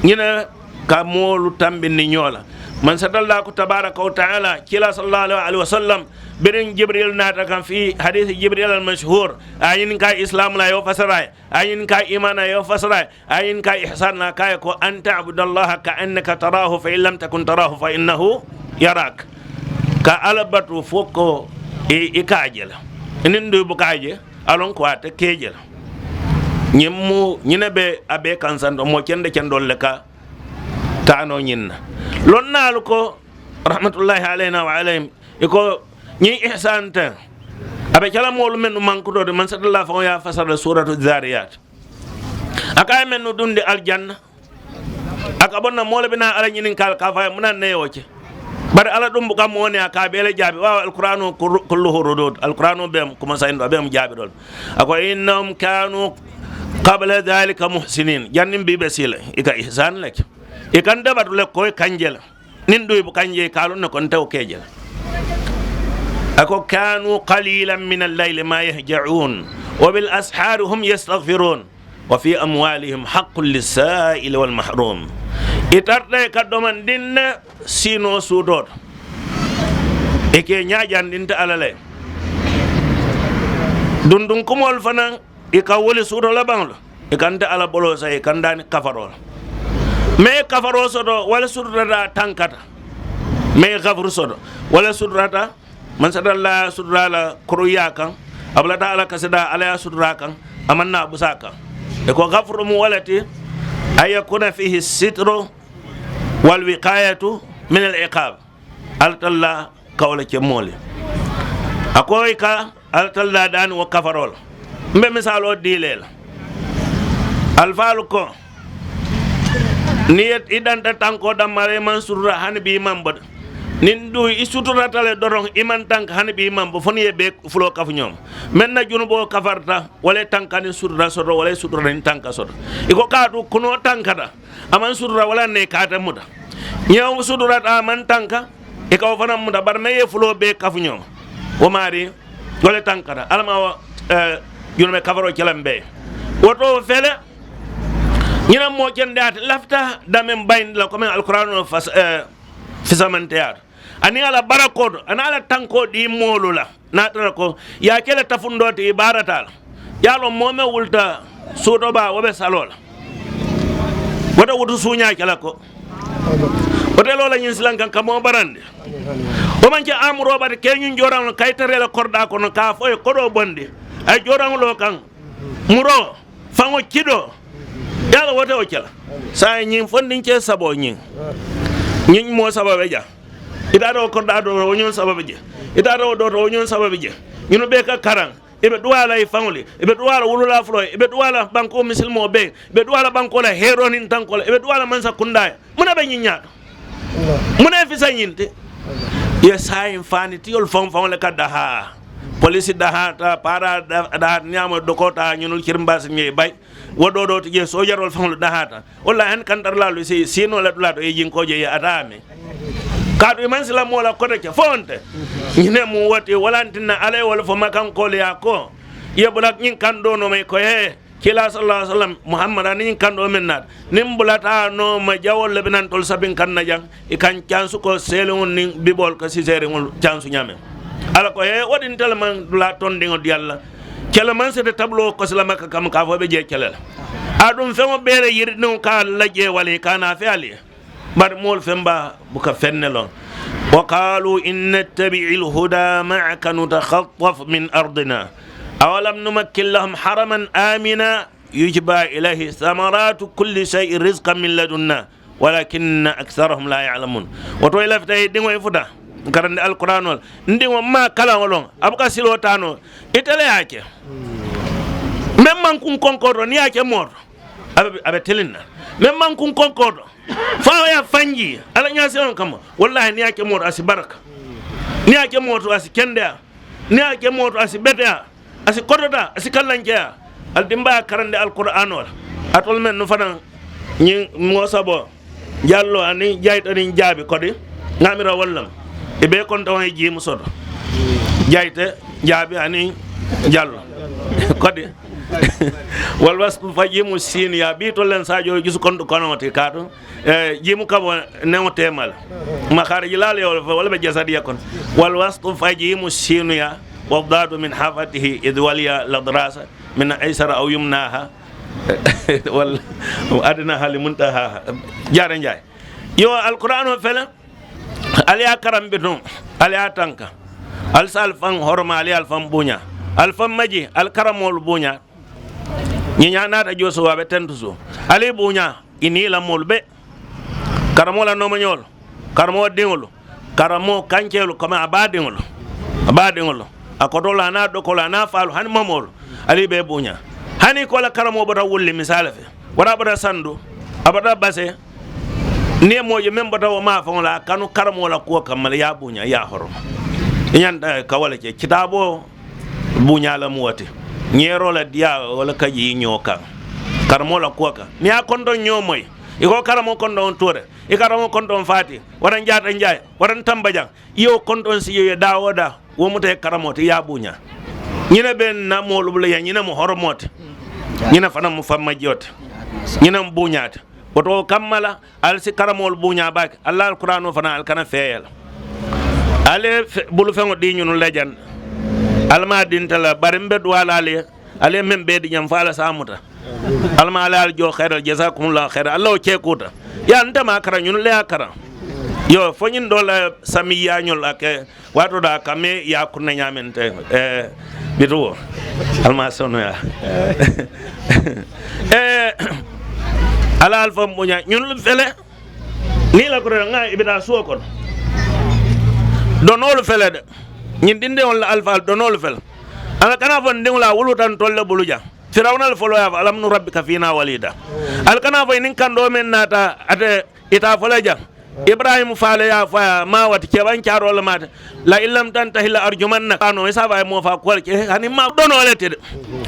ñiŋ ne ka moolu tambindi ñoo la. Man satalla ko tabaraka wa taala, kila sallallahu alaihi wa sallam, birin Jibril nata kan fi hadisi Jibril al mashhur, ayin ka Islam la yo fasara, ayin ka iman la yo fasara, ayin ka ihsan la kay ko an ta'budallaha ka annaka tarahu, fa in lam takun tarahu fa innahu yarak. Ka Ala batu foko i, i kajela. Inin du bu kaje, alon ko ata kejela. Nyimmu, nyine be abe kansan do mo cende cendol le ka tano nyinna. Lon nalu ko rahmatullahi alaina wa alaihim. Iko nyi ihsan ta. Abe kala molu men mankudo de man satalla fa ya fasara suratu Dhariyat. Aka men no dunde aljanna. Aka bonna mole bina ala nyinin kal ka fa muna ne yoce. Bari Ala dum buka mone aka bele jabi wa alquranu kur-, kulluhu rudud. Alquranu bem kuma sa indo bem jabi dol. Ako innahum kanu qabla dhalika muhsinin. Jannim bi be sila. Ika ihsan lek. Ikan dabat lek koy kanjela. Nin du bu kanje kalun ne kon taw kejela. Ako kanu qalilan min al-layli ma yahja'un. Wa bil ashari hum yastaghfirun. Wa fi amwalihim haqqul lis-sa'ili wal mahrum. Itarde ka doman dinne sino sudod. Eke nyajan dinte Ala le. Dundun kumol fanan, ika woli sudo la banglo. Ikante Ala bolo sa ikandani kafaro. Me kafaro sodo, wala sudurata tankata. Me gafuru sodo, wala sudurata, man satalla sudurala kuruya kan, abulata Ala kasida Ala ya sudura kan, amanna busa kan. E ko gafuru mu walati, ay yakuna fihi sitru wal wiqayatu min al iqab. Altalla kawla ke mole. Akoy ka altalla dani wo kafarol. Mbe misalo dilela. Alfalu ko, ni yet idanta tanko dammare man surra hani bi man bod. Nin du i sutura tale doron iman tank hani bi man bo foni ye be fulo kafu nyom. Men na junubo kafarta, wala tankani sutura soto, wala sutura ni tanka soto. Iko katu kuno tankata. Aman sutura wala ne kata muta. Nyaw sutura ta man tanka, e ka fana muta bar me ye fulo be kafu nyom. O mari, wala tankata. Alama wa, eh, junume kafaro kelam be. Woto fele, nyina mo kende at lafta da men bayin la komen alquran fas, eh, fisamante yar. Ani Ala barakodo, ani Ala tanko di molu la. Natara ko, ya kele tafundo ti ibarata la. Yalo mome wulta sudo ba wobe salola. Wata wutu sunya kala ko. Wata lola nyin silan kan kamo barande. O man ke amuro ba ke nyun joran kay tare la korda ko no ka fo e kodo bonde. Ay joran lo kan. Muro. Fango kido. Yala wote o kela. Sa nyin fondin ke sabo nyin. Nyin mo sabo be ja. Ita do korda do o nyon sabo be je. Ita do do o nyon sabo be je. Nyunu be ka karan. Ibe duwala i fanguli. Ibe duwala wulula flo. Ibe duwala banko misil mo be. Ibe duwala banko la hero nin tanko la. Ibe duwala mansa kundaya. Muna be nyinya. Muna fisa nyinte. Ye sa infani ti ol fang fang le ka daha. Polisi daha ta para da, da nyamo dokota nyunul kirimbas nye bay. Wodo do tije sojarol fanglu dahata. Wala hen kantar lalu si sino la dulato e jinkoje ya atame. Kadu iman sila mola kote ke fonte. Nyine mu wati walantina ale wala fo makan kole ya ko. Ye bulak nyin kando no me ko he. Kila sallallahu alaihi wasallam Muhammad ani nyin kando men nat. Nim bulata no ma jawol lebinan tol sabin kan na jang. I kan cansu ko selewol nin bibol ko siseriŋol cansu ñaame. Ala ko he waɗin teleman dula tondiŋo di Alla. Keleman sete tablo ko sila makka kam ka fo ɓe je kelela. Aɗum feŋo ɓeere yirɗiŋo ka Alla je wali kana fe ali. Bar mol femba buka fenne lon. Wa qalu in nattabi'il huda ma'aka nutakhattaf min ardina. Awalam numakkin lahum haraman amina yujba ilayhi thamaratu kulli shay'in rizqan min ladunna. Walakinna aktharahum la ya'lamun. Woto i lafita ye diŋo ye futa. Karande alquranol. Ndiŋo ma kalaŋo loŋ. Abuka silo tano. Itele ya ke. Men man kun konkoto ni ya ke mor. Abe, abe telinna. Men man kun konkoto. Fa ya fanji. Ala nya se on kama. Wallahi ni ya ke mor asi baraka. Ni ya ke mor asi kende. Ni a ke moto asi beteya, asi kotota, asi kallankeya. Al dimba karande alquran wala. Atol men no fanan ñi mo sabo. Jallo ani jayta ni jabi kodi. Ngamira wallam. E be konta won e jimu soto. Jayte jabi ani jallo. Kodi. Wal wasfu fa jimu sinu ya bi to len sajo jusu kontu kono te kato. Eh, jimu kabo newo temal. Makhariji lale wala be jasadiya kon. Wal wasfu fa jimu sinu ya. Wa dadu min hafatihi idh waliya ladrasa min aysara aw yumnaha. Wal adnaha li muntaha. Jare njay. Yo Alquran o fele. Ali ya karambe ton. Ali ya tanka. Al sa alfan horma ali alfan bunya. Alfan maji al karamol bunya. Nyinya nata joso wa be tentuso. Ali bunya ini la mol be. Karamo la nomañol. Karamo dingol. Karamo kanchelo kama abadingol. Abadingol. Akotola na dokola na falu hani mamol. Ali be bunya. Hani kola karamo bota wulli misala fe. Wara bota sandu. Abota base. Ni moje men bota wo ma fon la kanu karamo la ko kamala ya bunya ya horo. Inyanta kawala ke kitabo bunya la muwati. Nyero la dia wala kaji nyoka. Karamo la ko ka. Ni a kondo nyomoy. Iko karamo kondo on tore. I karamo kondo on fati. Waran jata njay. Waran tambajan. Iyo konton si yo dawoda wo mu te karamote ya buña. Ñina ben na mo lubula ya ñina mo horomote. Ñina fana mu famma jote. Ñina mu buñate. Woto kammala al si karamol buña bak. Allah alqur'ano fana al kana feyel. Ale bulu fengo di ñunu lejan. Alma dintala barimbe duwala ale. Ale men be di ñam fala samuta. Alma ala al jo khairal jazakumullahu khaira. Allah o chekuta. Ya ntama kara ñunu le akara. Yo fo ñin do la samiya ñol ake. Wato da kame ya kunna ñamen te. Eh, bitu. Alma sono ya. Eh, ala alfa muña ñun fele. Ni la ko nga ibita suwa kon. Donolu fele de. Ñin dinde on la alfa donolu fele. Ala kana fon dingla wulutan tolle buluja. Firawna al folo ya fa alam nu rabbika fina walida. Al kana fo inin kando men nata ate ita folo ja. Ibrahim fale ya fa ma wati keban charo la mata. La illam tantahi la arjumanna kano isa fa mo fa kwal ke hani ma dono le te.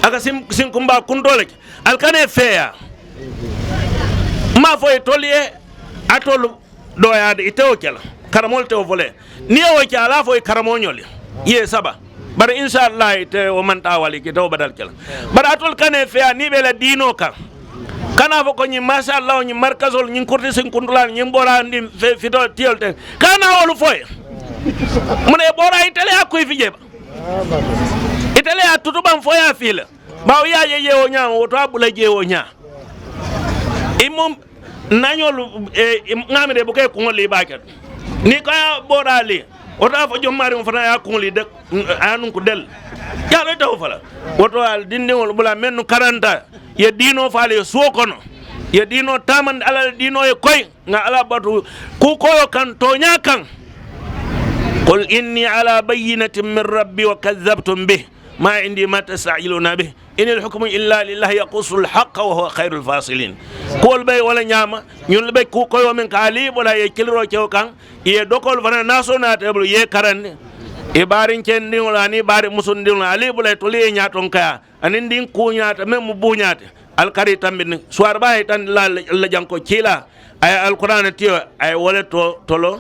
Aka sim sim kumba kundole. Al kane feya. Ma fo e toliye atolu. Ɗo yaade ite o kela karamol te o vole ni o ke ala fo e karamoñol ye saba. Bara inchallah ite o manta wali ki te o badal kela. Bara atol kane feya ni ɓe la dino kan kana fo ko ñi machallah o ñi markasol ñi kurti sin kundulani ñi ɓora ndi fito tiyol ten kana olu foye. Mune ɓora itele a kuy fije ba itele a tutuban foya fila. Ɓawo yaje jewo ñama woto a ɓula jewo ña. Immo nañol ŋamide buke kuŋol li bakel ni kaya ɓoɗali. Woto a fo jommari mo fota ya kuŋol li de. Anun ko del yaɗo taw fala. Woto al dindiŋol ɓula men no karanta ye dino fale ye suwo kono ye dino tamande alal dino ye koy. Nga ala batu ku koyo kan toña kan. Qul inni ala bayyinatin min rabbi wa kadhabtum bih ma indi ma tastajiluna bih. Inil hukmu illa lillahi yaqussu alhaqqa wa huwa khairul fasilin. Kuwol ɓe wala ñama ñun ɓe ku koyo min ka ali ɓola ye kiliro cew kan ye dokol fana naso na teblo ye karande. E barin cendiŋol ani bari musundiŋol ali ɓola toli ye ñaton kaya anin din kuñata men mu buñate. Alkari tambini suwar ba tan la la janko cila ay alqur'ana tiyo ay wala to tolo.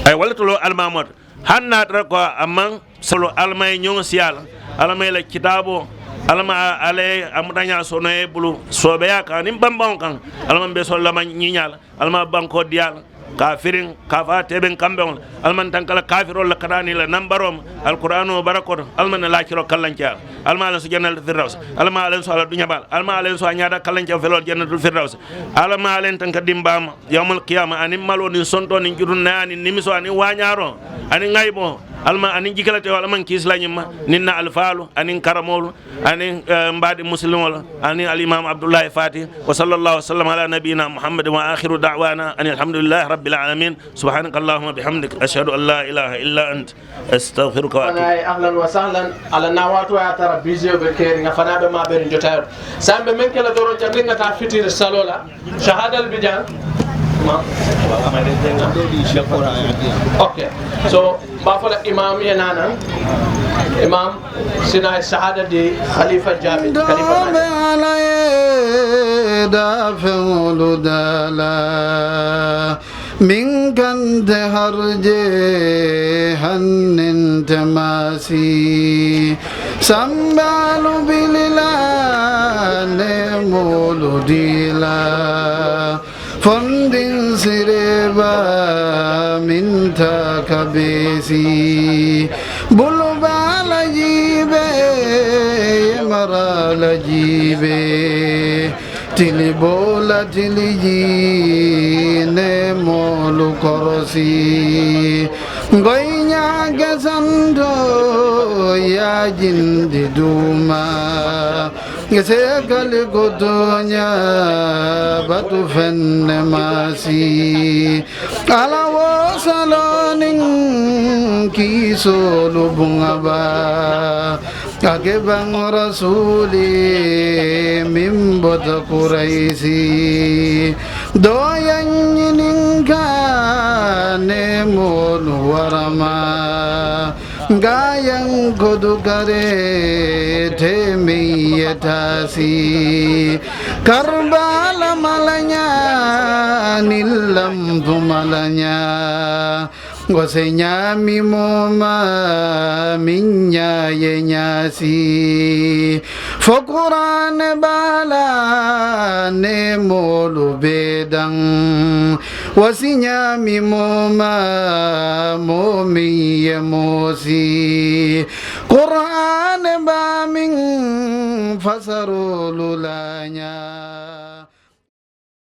Ay wala tolo almamot hanna tara ko amman solo almay ñoŋo siyal. Almay la kitabo alma alay amutaña sonoye bulu sobeya kan nim bambaŋo kan. Alman be sol lama ñiñal alma banko diyal kafirin kafa teben kambe on alman tankala kafirol la katani la nambarom. Alqur'ano barakoto alman la kiro kallanca. Alma ala sujana firdaus alma ala so ala dunya bal alma ala so anyada kallanca felol jannatul firdaus. Alma ala tanka dimbama yawmal qiyama anin malo nin sonto nin jurunna anin nimiso anin wañaro anin ŋaybo. Alma anin jikalatewo alman kislañimma ninna alfalu anin karamolu anin mbaɗi muslimol anin alimam abdoullahi fati. Wa sallallahu wasallam ala nabiyina muhammadin wa akhiru da'wana anil hamdulillahi rabbil alamin. Subhanaka allahumma bihamdik ashhadu an la ilaha illa ant. Astaghfiruka wa atubu. Fana e ahlan wa sahlan ala na wato ya tara bisio be keri nga fana be ma be jota. Sambe men kala doro jande nga ta fitir salola. Shahada al bijan. Ok. So ba fala imam e nanan. Imam sina shahada di khalifa jabi khalifa. Dame alaye da fenulu dala. Min gande harje hannen tamasi. Sambaalu bilila ne moolu dila. Fondin sireba minta kabesi. Bulubala jibe, marala jibe. Tili bola tili ji ne moolu korosi. Ngoy ñaage santo yaajindi duuma. Ngese kali ko tooña batu fenne maasi. Ala wo salonin kiisoolu buŋa ba. Ake baŋ rasuuli min bota kuraysi. Dooyaññinin ka ne moolu warama. Gayan kodu kare te min yetasi. Karbala malaña ni lampu malaña. Ngose ñaami moma min ñaye ñaasi. Fokurane bala ne moolu bedan. Wasi ñaami moma momin ye moosi. Qur'ane ba min fasarolu laña.